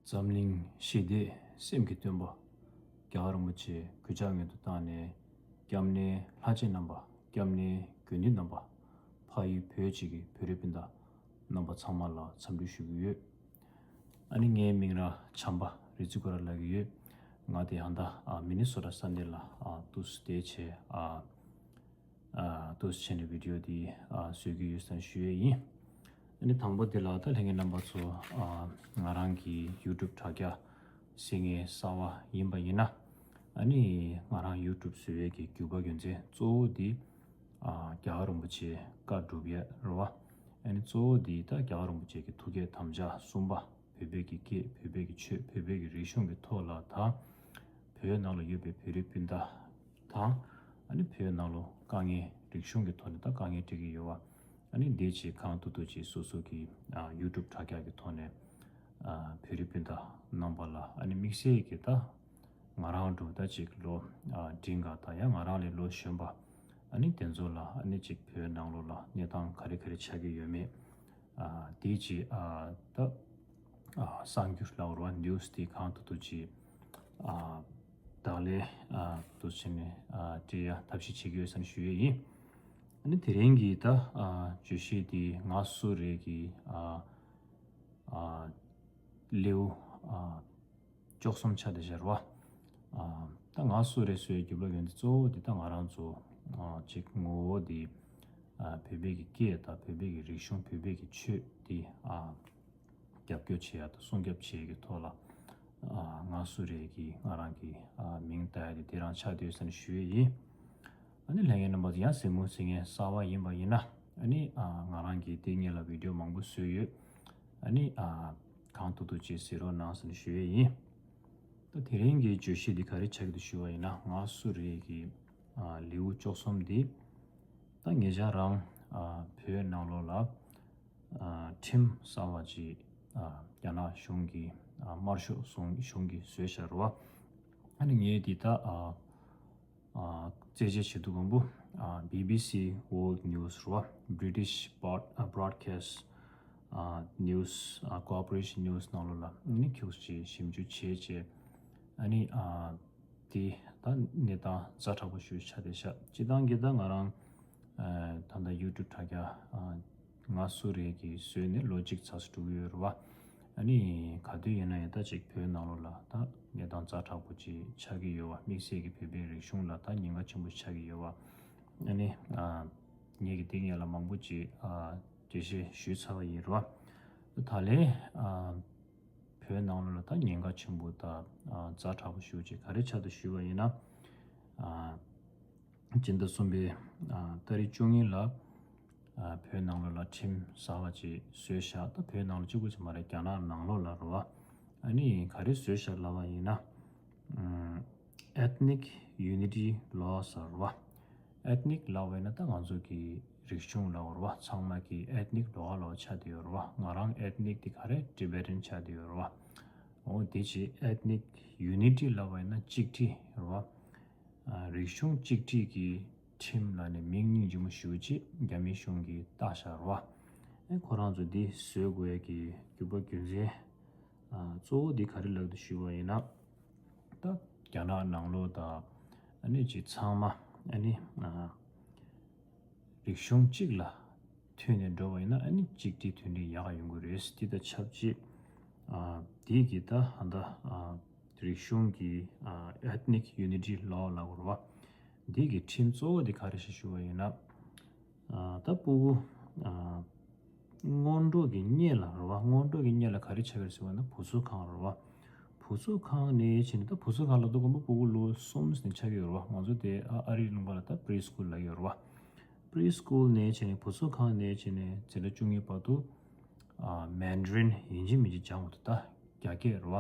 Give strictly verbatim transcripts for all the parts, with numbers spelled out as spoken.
འཛམ་གླིང་ཞི་བདེ་སེམས་ཀྱི་སྟོན་པ། རྒྱལ་བ་རིན་པོ་ཆེ་གུས་ཕྱག་སྔོན་དུ་བཏང་ནས། སྐྱབས་གནས་ལྷ་ཆེན་རྣམ་པ། སྐྱབས་གནས་དགེ་འདུན་རྣམ་པ། ཕ་ཡུལ་བོད་གཅིག་གི་བོད་རིགས་སྤུན་ཟླ་རྣམ་པ་ཚང་མ་ལ་འཚམས་འདྲི་ཞུ་གི་ཡོད། ཨ་ནི་ངའི་མིང་ར་བྱམས་པ་རི་རྩེ་ཀུ་ར་ལབ་ཀྱི་ཡོད། ང་དེ་ཧན་ད་ཨ་མི་ནི་སོ་ཊ་ས་གནས་ལ་ཨ་འདུག་སེ་བསྡད་བྱས་ཨ། ཨ་འདུག་སེ་བྱས་ནས་བི་ཌི་ཡོ་འདི་ཨ་བཟོ་གི་ཡོད་ཟེར་ཞུ་ཡས་ཡིན། ཨ་ནི་དང་པོ་དེ་ལ་ད་ལྷན་རྒྱས་རྣམ་པ་ཚོ་ཨ་ང་རང་གི་ཡུ་ཊུབ་དྲ་རྒྱ་ཟིན་ངེས་གསར་བ་ཡིན་པ་ཡིན་ན། ཨ་ནི་ང་རང་ཡུ་ཊུབ་བཟོ་ཡས་ཀྱི་རྒྱུ་པ་རྒྱུ་མཚན་གཙོ་བོ་འདི་ཨ་རྒྱལ་བ་རིན་པོ་ཆེ་བཀའ་སྒྲུབ་ཡས་རེད་བ། ཨ་ནི་གཙོ་བོ་འདི་ད་རྒྱལ་བ་རིན་པོ་ཆེ་གི་ཐུགས་བསྐྱེད་དམ་བཅའ་གསུམ་པ། བོད་པའི་གི་སྐད། བོད་པའི་གི་ཆོས། བོད་པའི་གི་རིག་གཞུང་གི་ཐོག་ལ་དང་། བོད་ནང་ལ་ཡོད་པའི་བོད་རིགས་སྤུན་ཟླ་དང་། ཨ་ནི་བོད་ནང་ལ་དཀའ་ངལ་རིག་གཞུང་གི་ཐོག་ནས་ད་དཀའ་ངལ་འཕྲད་ཀྱི་ཡོད་པ། ཨ་ནི་འདི་ཅིག་གང་ཐུབ་ཐུབ་ཅིག་སོ་སོ་གི་ཨ་ཡུ་ཊུབ་དྲ་རྒྱ་གི་ཐོག་ནས་ཨ་བོད་རིགས་སྤུན་ཟླ་རྣམ་པ་ལ་ཨ་ནི་དམིགས་བསལ་གྱི་ད་ང་རང་འདྲ་བོ་ད་ཅིག་ལོ་ཨ་འབྲིང་ག་དང་ཡང་ང་རང་ལས་ལོ་གཞོན་པ་ཨ་ནི་དེ་ཚོ་ལ་ཨ་ནི་ཅིག་བོད་ནང་ལོགས་ལ་གནས་སྟངས་ག་རེ་ག་རེ་ཆགས་ཀྱི་ཡོད་མེད། ཨ་དེ་ཅིག་ཨ་ད་ཨ་གསར་འགྱུར་ལབ་དགོས་རེད་བ། ནིའུ་སི་དེ་གང་ཐུབ་ཐུབ་ཅིག་ཨ་བདག་ལས་ཨ་འདུག་སེ་བྱས་ནས་ཨ་སྤྲད་ཡ་ཐབས་ཤེས་བྱེད་ཀྱི་ཡོད་ཟེར་ནས་ཞུ་ཡས་ཡིན། ཨ་ནི་དེ་རིང་གི་ད་ཨ་བརྗོད་གཞི་དེ་ང་སུ་རེད་ཀྱི་ཨ་ཨ་ལེའུ་ཨ་བཅུ་གསུམ་ཆགས་བསྡད་བཞག་རེད་བ། ཨ་ད་ང་སུ་རེད་ཟེར་བའི་རྒྱུ་བ་ཡོད་འདི་གཙོ་བོ་འདི་ད་ང་རང་ཚོ་ཨ་ཅིག་ངོ་བོ་འདི་ཨ་བོད་པའི་གི་སྐད་དང་བོད་པའི་གི་རིག་གཞུང་བོད་པའི་གི་ཆོས་འདི་ཨ་རྒྱབ་སྐྱོར་བྱེད་ཡ་དང་སྲུང་སྐྱོབ་བྱེད་ཡ་གི་ཐོག་ལ་ཨ་ང་སུ་རེད་ཀྱི་ང་རང་གི་ཨ་མིང་བཏགས་ཡ་དེ་དེ་རང་ཆགས་བསྡད་ཡོད་ཟེར་ནས་ཞུ་ཡས་ཡིན། ཨ་ནི་ལྷན་རྒྱས་རྣམ་པ་ཚོ་ཡང་གཟིགས་མོ་གཟིགས་མཁན་གསར་པ་ཡིན་པ་ཡིན་ན། ཨ་ནི་ཨ་ང་རང་གིས་དེ་སྔོན་ལ་བི་ཌི་ཡོ་མང་པོ་བཟོས་ཡོད། ཨ་ནི་ཨ་གང་ཐུབ་ཐུབ་ཅིག་གཟིགས་རོགས་གནང་ཟེར་ནས་ཞུ་ཡས་ཡིན། ད་དེ་རིང་གི་བརྗོད་གཞི་འདི་ག་རེ་ཆགས་ཀྱི་འདུག་ཞུ་བ་ཡིན་ན། ང་སུ་རེད་ཀྱི་ཨ་ལེའུ་བཅུ་གསུམ་འདི་ད་ངེད་ཅག་རང་ཨ་བོད་ནང་ལོགས་ལ་ཨ་ཁྲིམས་གསར་པ་ཅིག་ཨ་རྒྱ་ནག་གཞུང་གིས་ཨ་དམར་ཤོག་གཞུང་གཞུང་གིས་བཟོས་བཞག་རེད་བ། ཨ་ནི་ངས་འདི་ད་ཨ་ཨ་རྩད་གཅོད་བྱེད་དུས་སྒང་པོ་ཨ་བི་བི་སི་World News རེད་བ། British Broad- ཨ་Broadcast ཨ་News ཨ་Corporation News ནང་ལོགས་ལ་ཨ་ནི་ཁྱུག་ཅིག་ཞིབ་འཇུག་བྱས་བྱས། ཨ་ནི་ཨ་དེ་ད་གནས་སྟངས་ཛ་དྲག་པོ་ཞིག་ཆགས་བསྡད་ཤག་སྤྱིར་བཏང་གི་ད་ང་རང་ཨ་ད་ལྟ་ཡུ་ཊུབ་དྲ་རྒྱ་ཨ་ང་སུ་རེད་ཀྱི་བཟོས་ནས་ལོ་གཅིག་ཙམ་ཞིག་འགྲོ་གི་ཡོད་རེད་བ། ཨ་ནི་ག་དུས་ཡིན་ན་ཡང་ད་ཅིག་བོད་ནང་ལོགས་ལ་ད་གནས་སྟངས་ཛ་དྲག་པོ་ཅིག་ཆགས་ཀྱི་ཡོད་བ། དམིགས་བསལ་གྱི་བོད་པའི་རིག་གཞུང་ལ་ད་ཉེན་ཁ་ཆེན་པོ་ཆགས་ཀྱི་ཡོད་བ། ཨ་ནི་ཨ་ངས་ཀྱི་དེ་སྔོན་ལ་མང་པོ་ཅིག་ཨ་འགྲེལ་བཤད་ཞུས་ཚར་བ་ཡིན་རེད་བ། ད་ལན་ཨ་བོད་ནང་ལོགས་ལ་ད་ཉེན་ཁ་ཆེན་པོ་ད་ཨ་ཛ་དྲག་པོ་ཞེ་པོ་ཅིག་ག་རེ་ཆགས་འདུག་ཞུས་པ་ཡིན་ན། ཨ་སྤྱི་ཟླ་གསུམ་པའི་ཨ་ཏ་རིག་བཅུ་གཉིས་ལ་ཨ་བོད་ནང་ལོགས་ལ་ཁྲིམས་གསར་པ་ཅིག་བཟོས་བཞག་ད་བོད་ནང་ལ་གཅིག་པུ་ཅིག་མ་རེད། རྒྱ་ནག་ནང་ལོགས་ལ་རེད་བ། ཨ་ནི་ག་རེ་བཟོས་བཞག་ལབ་པ་ཡིན་ན། ཨམ་Ethnic Unity Law ཟེར་བ། Ethnic ལབ་པ་ཡིན་ན་ད་ང་ཚོ་གི་རིག་གཞུང་ལབ་པ་རེད་བ། ཚང་མ་གི་Ethnic ལོགས་ཀ་ལོགས་ཆགས་བསྡད་ཡོད་རེད་བ། ང་རང་Ethnic དེ་ག་རེ་Tibetan ཆགས་བསྡད་ཡོད་རེད་བ། འོ་དེ་ཅིག་Ethnic Unity ལབ་པ་ཡིན་ན་གཅིག་སྒྲིལ་རེད་བ། ཨ་རིག་གཞུང་གཅིག་སྒྲིལ་གྱི་ཁྲིམས་ལབ་ནས་མིང་སྙིང་རྗེ་མོ་ཞེ་པོ་ཅིག་རྒྱ་མི་གཞུང་གིས་བཏགས་བཞག་རེད་བ། ཨེ་ཁོ་རང་ཚོ་འདི་བཟོ་དགོས་ཡ་གི་རྒྱུ་པ་རྒྱུ་མཚན་ཨ་གཙོ་བོ་འདི་ག་རེ་ལབ་འདུག་ཞུས་པ་ཡིན་ན། ད་རྒྱ་ནག་ནང་ལོགས་དང་ཨ་ནི་ཅིག་ཚང་མ་ཨ་ནི་ཨ་རིག་གཞུང་གཅིག་ལ་མཐུན་ནས་འགྲོ་བ་ཡིན་ན་ཨ་ནི་གཅིག་སྒྲིལ་མཐུན་སྒྲིལ་ཡག་ག་ཡོང་གི་རེད། དེ་དང་ཆབས་ཅིག་ཨ་དེ་གི་ད་ཧ་ད་ཨ་རིག་གཞུང་གི་ཨ་Ethnic Unity Law ལབ་དགོས་རེད་བ། འདི་གི་ཁྲིམས་གཙོ་བོ་འདི་ག་རེ་ཞིག་ཞུ་བ་ཡིན་ན། ཨ་ད་སྤུ་གུ་ཨ་སྔོན་འགྲོ་གི་སྔོན་ལ་རེད་བ། སྔོན་འགྲོ་གི་སྔོན་ལ་ག་རེ་ཆགས་ཀྱི་རེད་ཟེར་བ་ན་བུ་གསོ་ཁང་རེད་བ། བུ་གསོ་ཁང་ནས་བྱས་ནས་ད་བུ་གསོ་ཁང་ལ་ལྟོས་གོམ་པ་སྤུ་གུ་ལོ་གསུམ་ནས་ཆགས་ཀྱི་ཡོད་རེད་བ། ང་ཚོ་དེ་ཨ་ཨ་རིའི་ལུང་པ་ལ་ད་Preschool ལབ་ཀྱི་ཡོད་རེད་བ། Preschool ནས་བྱས་ནས་བུ་གསོ་ཁང་ནས་བྱས་ནས་འཛིན་གྲྭ་བཅུ་གཉིས་བར་དུ་ཨ་Mandarin ཡིན་གཅིག་མིན་གཅིག་སྦྱང་དགོས་འདུག་ད་རྒྱ་སྐད་རེད་བ།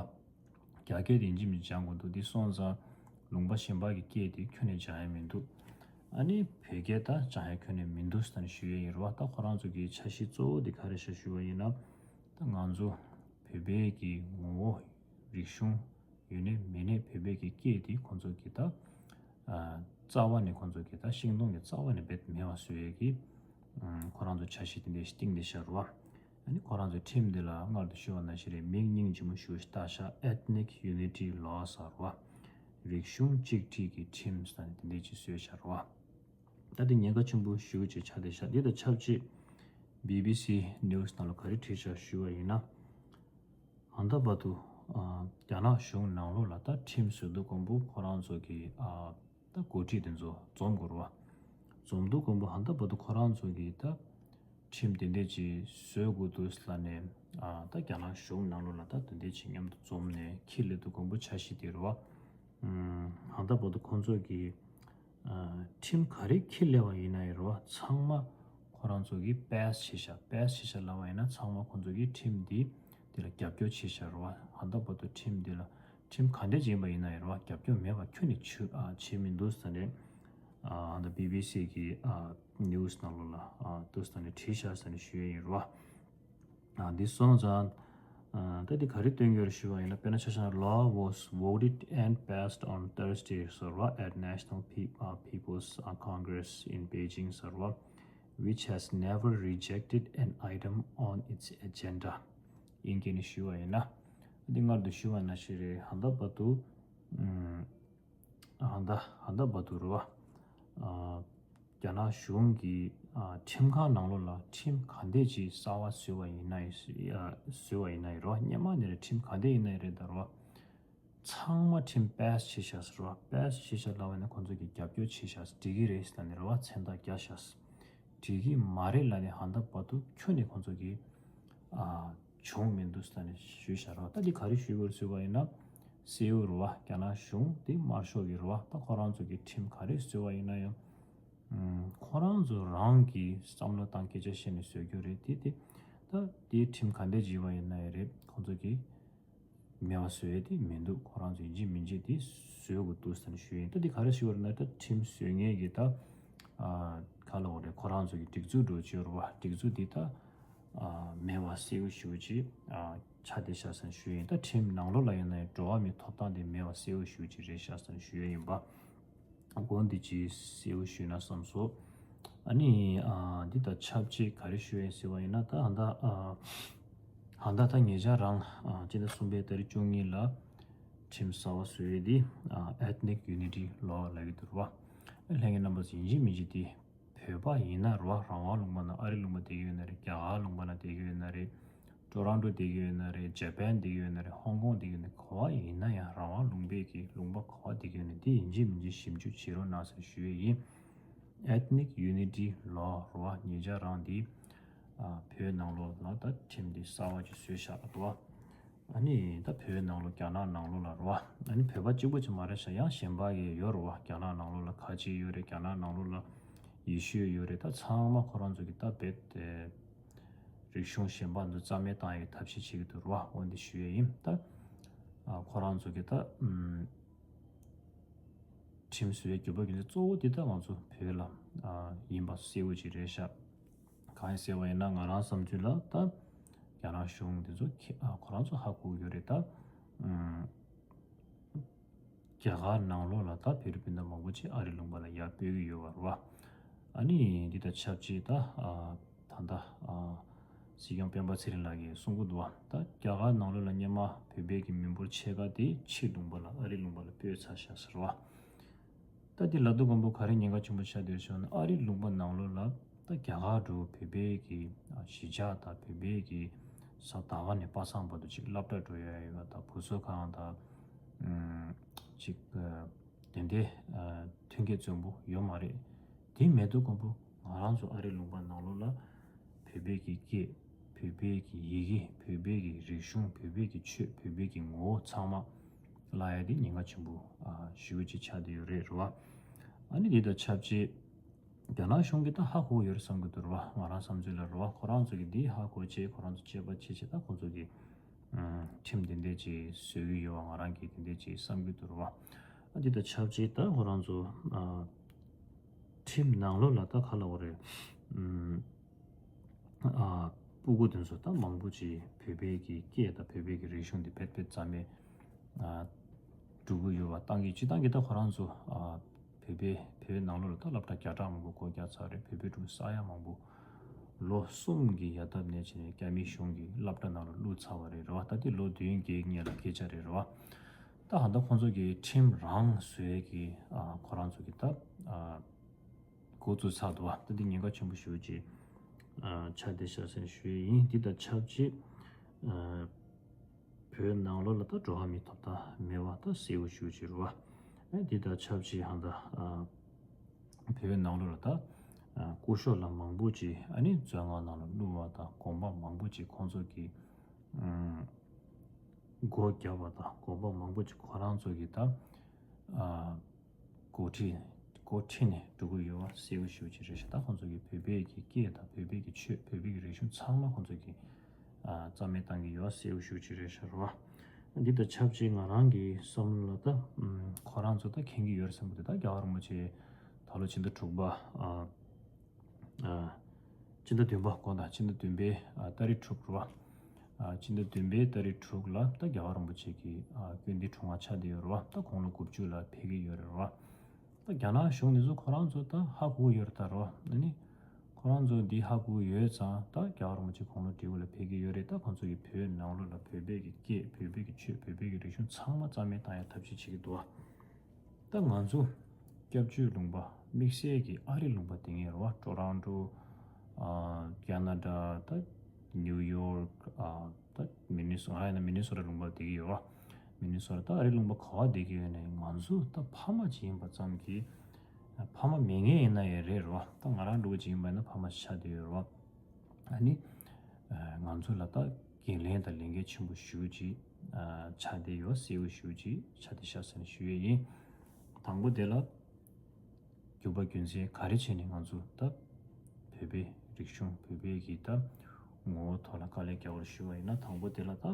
རྒྱ་སྐད་དེ་ཡིན་གཅིག་མིན་གཅིག་སྦྱང་དགོས་འདུག་འདི་སོང་ཙང་ལུང་པ་གཞན་པ་གི་སྐད་དེ་ཁྱོན་ནས་སྦྱང་ཡ་མི་འདུག་ཨ་ནི་བོད་སྐད་ད་སྦྱང་ཡ་ཁྱོན་ནས་མི་འདུག་ཟེར་ནས་ཞུ་ཡ་ཡིན་རེད་བ། ད་ཁོ་རང་ཚོ་གི་འཆར་གཞི་གཙོ་བོ་དེ་ག་རེ་ཤག་ཞུ་བ་ཡིན་ན། ད་ང་ཚོ་བོད་པའི་གི་ངོ་བོ་རིག་གཞུང་ཡོད་ནའི་མེད་ནའི་བོད་པའི་གི་སྐད་དེ་ཁོ་ཚོ་གི་ད་ཨ་རྩ་བ་ནས་ཁོ་ཚོ་གི་ད་ཤིང་སྡོང་གི་རྩ་བ་ནས་རྦད་མེད་པ་བཟོ་ཡ་གི་ཨ་ཁོ་རང་ཚོ་འཆར་གཞི་དེ་འདྲ་ཞིག་བཏིང་བསྡད་ཤག་རེད་བ། ཨ་ནི་ཁོ་རང་ཚོའི་ཁྲིམས་འདི་ལ་སྔར་དུ་ཞུས་པ་ནང་བཞིན་རེད། མིང་སྙིང་རྗེ་མོ་ཞེ་པོ་ཞིག་བཏགས་ཤག Ethnic Unity Law ཟེར་བ། རིག་གཞུང་གཅིག་སྒྲིལ་གྱི་ཁྲིམས་ཟེར་ནས་དེ་འདྲས་ཅིག་བཟོས་ཤག་རེད་བ། ད་དེ་ཉེན་ཁ་ཆེན་པོ་ཞེ་པོ་ཅིག་ཆགས་བསྡད་ཤག་འདི་དང་ཆབས་ཅིག་བི་བི་སི་ནིའུ་སི་ནང་ལ་ག་རེ་བྲིས་ཤག་ཞུས་པ་ཡིན་ན། ཧན་ད་བར་དུ་ཨ་རྒྱ་ནག་གཞུང་ནང་ལོགས་ལ་ད་ཁྲིམས་བཟོ་དུས་གོང་པོ་ཁོ་རང་ཚོ་གི་ཨ་ད་འགོ་ཁྲིད་དེ་ཚོ་འཛོམས་དགོས་རེད་བ། འཛོམས་དུས་གོང་པོ་ཧན་ད་བར་དུ་ཁོ་རང་ཚོ་གི་ད་ཁྲིམས་དེ་འདྲས་ཅིག་བཟོ་དགོས་འདུག་ལབ་ནས་ཨ་ད་རྒྱ་ནག་གཞུང་ནང་ལོགས་ལ་ད་དེ་འདྲས་ཅིག་མཉམ་དུ་འཛོམས་ནས་ཁྲིམས་ལབ་དུས་གོང་པོ་འཆར་གཞི་དེ་རེད་བ། ཨ་ཧན་ད་བར་དུ་ཁོང་ཚོ་གི་ཨ་ཁྲིམས་ག་རེ་ཁས་ལེན་པ་ཡིན་ན་ཡང་རེད་བ། ཚང་མ་ཁོ་རང་ཚོ་གིས་པེ་སི་བྱས་ཤག་པེ་སི་བྱས་ཤག་ལབ་པ་ཡིན་ན་ཚང་མ་ཁོང་ཚོ་གིས་ཁྲིམས་འདི་འདི་ལ་རྒྱབ་སྐྱོར་བྱས་ཤག་རེད་བ། ཧན་ད་བར་དུ་ཁྲིམས་འདི་ལ་ཁྲིམས་ག་འདྲས་ཡིན་པ་ཡིན་ན་ཡང་རེད་བ། རྒྱབ་སྐྱོར་མེད་པ་ཁྱོན་ནས་བྱེད་ཨ་བྱེད་མི་འདུག་ཟེར་ནས་ཨ་ད་བི་བི་སི་གི་ཨ་ནིའུ་སི་ནང་ལོགས་ལ་ཨ་འདུག་ཟེར་ནས་བྲིས་ཤག་ཟེར་ནས་ཞུ་ཡས་ཡིན་རེད་བ། ཨ་འདི་སོང་ཙང་ཨ་ད་འདི་ག་རེ་སྟོན་གྱི་ཡོད་རེད་ཞུས་པ་ཡིན་ན། དཔེར་ན་ཆ་བཞག་ན། Law was voted and passed on Thursday ཟེར་བ། At National Pe- uh, People's uh, Congress in Beijing ཟེར་བ། Which has never rejected an item on its agenda. དབྱིན་སྐད་ནས་ཞུས་པ་ཡིན་ན། འདི་སྔར་དུ་ཞུས་པ་ནང་བཞིན་རེད། ཧན་ད་བར་དུ་ཨམ། ཧན་ད་ཧན་ད་བར་དུ་རེད་བ། ཨ་རྒྱ་ནག་གཞུང་གིས་ཨ་ཁྲིམས་ཁང་ནང་ལོགས་ལ་ཁྲིམས་ག་འདྲས་ཅིག་གསར་པ་བཟོས་པ་ཡིན་ན་ཡང་ཨ་བཟོས་པ་ཡིན་ན་ཡང་རེད་བ། སྔོན་མ་ནས་རེད། ཁྲིམས་ག་འདྲས་ཡིན་ན་ཡང་རེད་ད་རེད་བ། ཚང་མ་ཁྲིམས་པེ་སི་བྱས་ཤག་ཟེར་བ། པེ་སི་བྱས་ཤག་ལབ་པ་ཡིན་ན་ཁོང་ཚོ་གིས་རྒྱབ་སྐྱོར་བྱས་ཤག་འགྲིག་གི་རེད་ལབ་ནས་རེད་བ། མཚན་རྟགས་བརྒྱབ་ཤག་འགྲིག་གི་མ་རེད་ལབ་ནས་ཧན་ད་བར་དུ་ཁྱོན་ནས་ཁོང་ཚོ་གིས་ཨ་བྱུང་མི་འདུག་ཟེར་ནས་ཞུས་བཞག་རོགས། ད་འདི་ག་རེ་ཞུ་དགོས་ཟེར་བ་ཡིན་ན། སེའུ་རུ་བ་རྒྱ་ནག་གཞུང་དེ་དམར་ཤོག་གི་རུ་བ། ད་ཁོ་རང་ཚོ་གི་ཁྲིམས་ག་རེ་བཟོས་བ་ཡིན་ན་ཡང་ཁོ་རང་ཚོ་རང་གི་བསམ་བློ་དང་སྐད་ཆ་བཤད་ནས་བཟོ་རྒྱུ་རེད། དེ་དེ་ད་དེའི་ཁྲིམས་ག་འདྲས་བྱས་པ་ཡིན་ན་ཡང་རེད། ཁོང་ཚོ་གི་མེད་པ་བཟོ་ཡས་དེ་མི་འདུག་ཁོ་རང་ཚོ་ཡིན་གཅིག་མིན་གཅིག་དེ་བཟོ་དགོས་འདུག་ཟེར་ནས་ཞུ་ཡིན། ད་འདི་ག་རེ་ཞུ་བ་རེད་ན། ད་ཁྲིམས་བཟོ་མཁན་གྱི་ད་ཨ་ག་ལབ་དགོས་རེད། ཁོ་རང་ཚོ་གི་སྒྲིག་འཛུགས་འགྲོ་བཅོས་རུ་བ། སྒྲིག་འཛུགས་འདི་ད་ཨ་མེད་པ་སེའུ་ཞེ་པོ་ཅིག་ཨ་ཆགས་བསྡད་ཤག་ཟེར་ནས་ཞུ་ཡིན། ད་ཁྲིམས་ནང་ལོགས་ལ་ཡིན་ན་ཡང་འགྲོ་བ་མིའི་ཐོབ་ཐང་དེ་མེད་པ་སེའུ་ཞེ་པོ་ཅིག་རེད་ཤག་ཟེར་ནས་ཞུ་ཡས་ཡིན་པ། འོ་འདི་ཅིག་གསལ་པོ་ཞུས་ན་བསམ་སོང་། ཨ་ནི་ཨ་འདི་དང་ཆབས་ཅིག་ག་རེ་ཞུ་ཡིན་ཟེར་བ་ཡིན་ན། ད་ཧན་ད་ཨ་ཧན་ད་ད་ཉེ་ཆར་རང་ཨ་སྤྱི་ཟླ་གསུམ་པའི་ཏ་རིག་བཅུ་གཉིས་ལ་ཁྲིམས་གསར་པ་བཟོས་ཡོད་དེ། ཨ་Ethnic Unity Law ལབ་ཀྱི་འདུག་རེད་བ། ལྷན་རྒྱས་རྣམ་པ་ཚོ་ཡིན་གཅིག་མིན་གཅིག་དེ་བོད་པ་ཡིན་ན་རེད་བ། རང་དབང་ལུང་པ་ནང་ཨ་རི་ལུང་པ་བསྡད་ཀྱི་ཡོད་ན་རེད། རྒྱ་གར་ལུང་པ་ནང་བསྡད་ཀྱི་ཡོད་ན་རེད། ཊོ་རོན་ཊོ་བསྡད་ཀྱི་ཡོད་ན་རེད། ཇ་པན་བསྡད་ཀྱི་ཡོད་ན་རེད། ཧོང་ཀོང་བསྡད་ཀྱི་ཡོད་ན་རེད། ག་པར་ཡིན་ན་ཡང་རང་དབང་ལུང་པའི་གི་ལུང་པ་ག་པར་བསྡད་ཀྱི་ཡོད་ན་དེ་ཡིན་གཅིག་མིན་གཅིག་ཞིབ་འཇུག་བྱེད་རོགས་གནང་ཟེར་ཞུ་ཡས་ཡིན། Ethnic Unity Law རེད་བ། ཉེ་ཆར་རང་འདི་ཨ་བོད་ནང་ལོགས་ལ་ད་ཁྲིམས་འདི་གསར་པ་ཅིག་བཟོས་བཞག་འདུག་བ། ཨ་ནི་ད་བོད་ནང་ལོགས་རྒྱ་ནག་ནང་ལོགས་ལ་རེད་བ། ཨ་ནི་བོད་པ་གཅིག་པོ་ཅིག་མ་རེད་ཤག་ཡང་གཞན་པ་གི་ཡོད་རེད་བ། རྒྱ་ནག་ནང་ལོགས་ལ་ཁ་ཆེ་ཡོད་རེད། རྒྱ་ནག་ནང་ལོགས་ལ་ཡེ་ཤུ་ཡོད་རེད། ད་ཚང་མ་ཁོ་རང་ཚོ་གི་ད་རྦད་དེ་རིག་གཞུང་གཞན་པ་ཚོ་རྩ་མེད་བཏང་ཡའི་ཐབས་ཤེས་བྱེད་ཀྱི་འདུག་རེད་བ། འོ་འདི་ཞུ་ཡས་ཡིན། ད་ཨ་ཁོ་རང་ཚོ་གི་ད་ཨམ་ཁྲིམས་བཟོ་བའི་རྒྱུ་བ་རྒྱུ་མཚན་གཙོ་བོ་འདི་ད་ང་ཚོ་བོད་ལ་ཨ་ཡིན་པ་གསལ་པོ་ཅིག་རེད་ཤག་གང་ཡིན་ཟེར་བ་ཡིན་ན། ང་རང་བསམ་ཚུལ་ལ་ད་རྒྱ་ནག་གཞུང་འདི་ཚོ་ཁྱེད་ཨ་ཁོ་རང་ཚོ་ཧ་གོ་གི་ཡོད་རེད། ད་ཨམ། རྒྱ་གར་ནང་ལོགས་ལ་ད་བོད་རིགས་སྤུན་ཟླ་མང་པོ་ཅིག་ཨ་རི་ལུང་པ་ལ་ཡར་སྤོས་ཀྱི་ཡོད་པ་རེད་བ། ཨ་ནི་འདི་དང་ཆབས་ཅིག་ད་ཨ་ད་ལྟ་ཨ་སྲིད་སྐྱོང་སྤེན་པ་ཚེ་རིང་ལགས་ཀྱིས་གསུང་གི་འདུག་བ། ད་རྒྱ་གར་ནང་ལོགས་ལ་སྔོན་མ་བོད་པའི་གི་མི་འབོར་ཕྱེད་ཀ་དེ་ཕྱི་ལུང་པ་ལ་ཨ་རི་ལུང་པ་ལ་སྤོས་ཚར་ཤག་ཟེར་བ། ད་འདི་ལབ་དུས་ཀོང་པོ་ག་རེ་ཉེན་ཁ་ཆེན་པོ་ཆགས་བསྡད་ཤག་ན། ཨ་རི་ལུང་པ་ནང་ལོགས་ལ་ད་རྒྱ་གར་འདྲ་བོ་བོད་པའི་གི་ཨ་གཞིས་ཆགས་དང་བོད་པའི་གི་ས་དར་བ་ནས་པ་སངས་བར་དུ་ཅིག་སློབ་གྲྭ་འགྲོ་ཡ་ཡོད་པ་དང་། བུ་གསོ་ཁང་དང་ཨམ་ཅིག་ཨ་དེ་འདྲའི་ཨ་མཐུན་རྐྱེན་བཙོན་པོ་ཡོད་མ་རེད། དེ་མེད་དུས་ཀོང་པོ་ང་རང་ཚོ་ཨ་རི་ལུང་པ་ནང་ལོགས་ལ་བོད་པའི་གི་སྐད། བོད་པའི་གི་ཡི་གེ། བོད་པའི་གི་རིག་གཞུང་། བོད་པའི་གི་ཆོས། བོད་པའི་གི་ངོ་བོ་ཚང་མ་བརླག་ཡ་དེ་ཉེན་ཁ་ཆེན་པོ་ཨ་ཞེ་པོ་ཅིག་ཆགས་བསྡད་ཡོད་རེད་རེད་བ། ཨ་ནི་དེ་དང་ཆབས་ཅིག་རྒྱ་ནག་གཞུང་གིས་ད་ཧ་གོ་ཡོད་རེད་བསམ་གི་འདུག་རེད་བ། ང་རང་བསམ་ཚུལ་ལ་རེད་བ། ཁོ་རང་ཚོ་གིས་འདི་ཧ་གོ་བྱས། ཁོ་རང་ཚོ་དཔྱད་པ་བྱས་བྱས། ད་ཁོ་ཚོ་གིས་ཨམ་ཁྲིམས་དེ་འདྲས་ཅིག་བཟོ་གི་ཡོད་པ་ང་རང་གིས་དེ་འདྲས་ཅིག་བསམ་གི་འདུག་རེད་བ། ཨ་འདི་དང་ཆབས་ཅིག་ད་ཁོ་རང་ཚོ་ཨ་ཁྲིམས་ནང་ལོགས་ལ་ད་ག་ལབ་དགོས་རེད། ཨམ་ཨ་སྤུ་གུ་དེ་ཚོ་ད་མང་པོ་ཅིག་བོད་པའི་གི་སྐད་དང་བོད་པའི་གི་རིག་གཞུང་དེ་རྦད་དེ་རྩ་མེད་ཨ་འགྲོ་གི་ཡོད་པ། བཏང་གི་སྤྱིར་བཏང་གི་ད་ཁོ་རང་ཚོ་ཨ་བོད་པའི་བོད་ནང་ལོགས་ལ་ད་སློབ་གྲྭ་བརྒྱ་ཕྲག་མང་པོ་སྒོ་རྒྱག་ཚར་རེད། བོད་པའི་ཕྲུ་གུ་ས་ཡ་མང་པོ་ ལོ་གསུམ་གྱི་ཡ་ཐབས་ནས་བྱས་ནས་རྒྱ་མི་གཞུང་གི་སློབ་གྲྭ་ནང་ལ་བླུགས་ཚར་བ་རེད་རེད་བ། ད་དེ་ལོ་བདུན་བརྒྱད་སྔོན་ལ་སྐད་ཆ་རེད་རེད་བ། ད་ཧ་ད་ཁོང་ཚོ་གི་ཁྲིམས་རང་བཟོ་ཡས་ཀྱི་ཨ་ཁོ་རང་ཚོ་གི་ད་ཨ་འགོ་བཙུགས་ཚར་འདུག་བ། ད་དེ་ཉེན་ཁ་ཆེན་པོ་ཞེ་པོ་ཅིག་ཨ་ཆགས་བསྡད་ཤག་ཟེར་ཞུ་ཡས་ཡིན། འདི་དང་ཆབས་ཅིག་ཨ་བོད་ནང་ལོགས་ལ་ད་འགྲོ་བ་མིའི་ཐོབ་ཐང་མེད་པ་ད་གསལ་པོ་ཞེ་པོ་ཅིག་རེད་བ། ཨ་འདི་དང་ཆབས་ཅིག་ཧ་ད་ཨ་བོད་ནང་ལོགས་ལ་ད་ཨ་སྐུ་ཞབས་ལ་མང་པོ་ཅིག་ཨ་ནི་བཙོན་ཁང་ནང་ལ་བླུགས་པ་དང་། དགོན་པ་མང་པོ་ཅིག་ཁོང་ཚོ་གི་ཨ་སྒོ་བརྒྱབ་པ་དང་། དགོན་པ་མང་པོ་ཅིག་ཁོ་རང་ཚོ་གི་ད་ཨ་འགོ་ཁྲིད་འགོ་ཁྲིད་ནས་འགྲོ་གི་ཡོད་པ་གསལ་པོ་ཞེ་པོ་ཅིག་རེད་ཤག་ད་ཁོང་ཚོ་གི་བོད་པའི་གི་སྐད་དང་། བོད་པའི་གི་ཆོས། བོད་པའི་གི་རིག་གཞུང་ཚང་མ་ཁོང་ཚོ་གི་ཨ་རྩ་མེད་བཏང་གི་ཡོད་པ་གསལ་པོ་ཞེ་པོ་ཅིག་རེད་ཤག་རེད་བ། འདི་དང་ཆབས་ཅིག་ང་རང་གི་བསམ་བློ་ལ་ད་ཨ་ཁོ་རང་ཚོ་ད་མཁྱེན་གྱི་ཡོད་རེད་བསམ་གི་འདུག་ད་རྒྱལ་བ་རིན་པོ་ཆེ་ད་ལོ་ཕྱི་ཟླ་དྲུག་པ་ཨ་ཨ་ཕྱི་ཟླ་བདུན་པ་དགོངས་དག་ཕྱི་ཟླ་བདུན་པའི་ཨ་ཏ་རིག་དྲུག་རེད་བ། ཨ་ཕྱི་ཟླ་བདུན་པའི་ཏ་རིག་དྲུག་ལ་ད་རྒྱལ་བ་རིན་པོ་ཆེ་གི་ཨ་སྐུ་མདུན་འཁྲུངས་པ་ཆགས་བསྡད་ཡོད་རེད་བ། ད་དགུང་ལོ་དགུ་བཅུ་ལ་ཕེབས་ཀྱི་ཡོད་རེད་བ། ད་རྒྱ་ནག་གཞུང་འདི་ཚོ་ཁོ་རང་ཚོ་ད་ཧ་གོ་ཡོད་རེད་ད་རེད་བ། ཨ་ནི་ཁོ་རང་ཚོ་འདི་ཧ་གོ་ཡོད་ཙང་ད་རྒྱལ་བ་རིན་པོ་ཆེ་དགུང་ལོ་བགྲེས་པོ་ལ་ཕེབས་ཀྱི་ཡོད་རེད། ད་ཁོང་ཚོ་གི་བོད་ནང་ལོགས་ལ་བོད་པའི་གི་སྐད། བོད་པའི་གི་ཆོས། བོད་པའི་གི་རིག་གཞུང་ཚང་མ་རྩ་མེད་བཏང་ཡ་ཐབས་ཤེས་བྱེད་ཀྱི་འདུག་བ། ད་ང་ཚོ་སྐྱབས་བཅོལ་ལུང་པ། དམིགས་བསལ་གྱི་ཨ་རི་ལུང་པ་དེ་ངེས་རེད་བ། ཊོ་རོན་ཊོ། ཨ་ཁེ་ན་ཌ། ད་ནིའུ་ཡོག་ཨ་ད་མི་ནི་སོ། ང་ཡིན་ན་མི་ནི་སོ་ཊ་ལུང་པ་བསྡད་ཀྱི་ཡོད་བ། མི་ནི་སོ་ཊ། ད་ཨ་རི་ལུང་པ་ག་པར་བསྡད་ཀྱི་ཡོད་ནའི་ང་ཚོ་ད་ཕ་མ་གཅིག་ཡིན་པ་ཙམ་གྱིས། ཕ་མ་མེད་མཁན་ཡིན་ན་ཡང་རེད་རེད་བ། ད་ང་རང་འདྲ་བོ་གཅིག་ཡིན་པ་ཡིན་ན་ཕ་མ་ཆགས་བསྡད་ཡོད་རེད་བ། ཨ་ནི་ཨ་ང་ཚོ་ལ་ད་འགན་ལེན་དང་ལས་འགན་ཆེན་པོ་ཞེ་པོ་ཅིག་ཨ་ཆགས་བསྡད་ཡོད། གསལ་པོ་ཞེ་པོ་ཅིག་ཆགས་བསྡད་ཤག་ཟེར་ནས་ཞུ་ཡས་ཡིན། དང་པོ་དེ་ལ་རྒྱུ་བ་རྒྱུ་མཚན་ག་རེ་བྱས་ནས་ང་ཚོ་ད་བོད་པའི་རིག་གཞུང་། བོད་པའི་གི་ད་ངོ་བོ་ཐོག་ལ་དཀའ་ལས་རྒྱག་པར་ཞུ་བ་ཡིན་ན། དང་པོ་དེ་ལ་ད་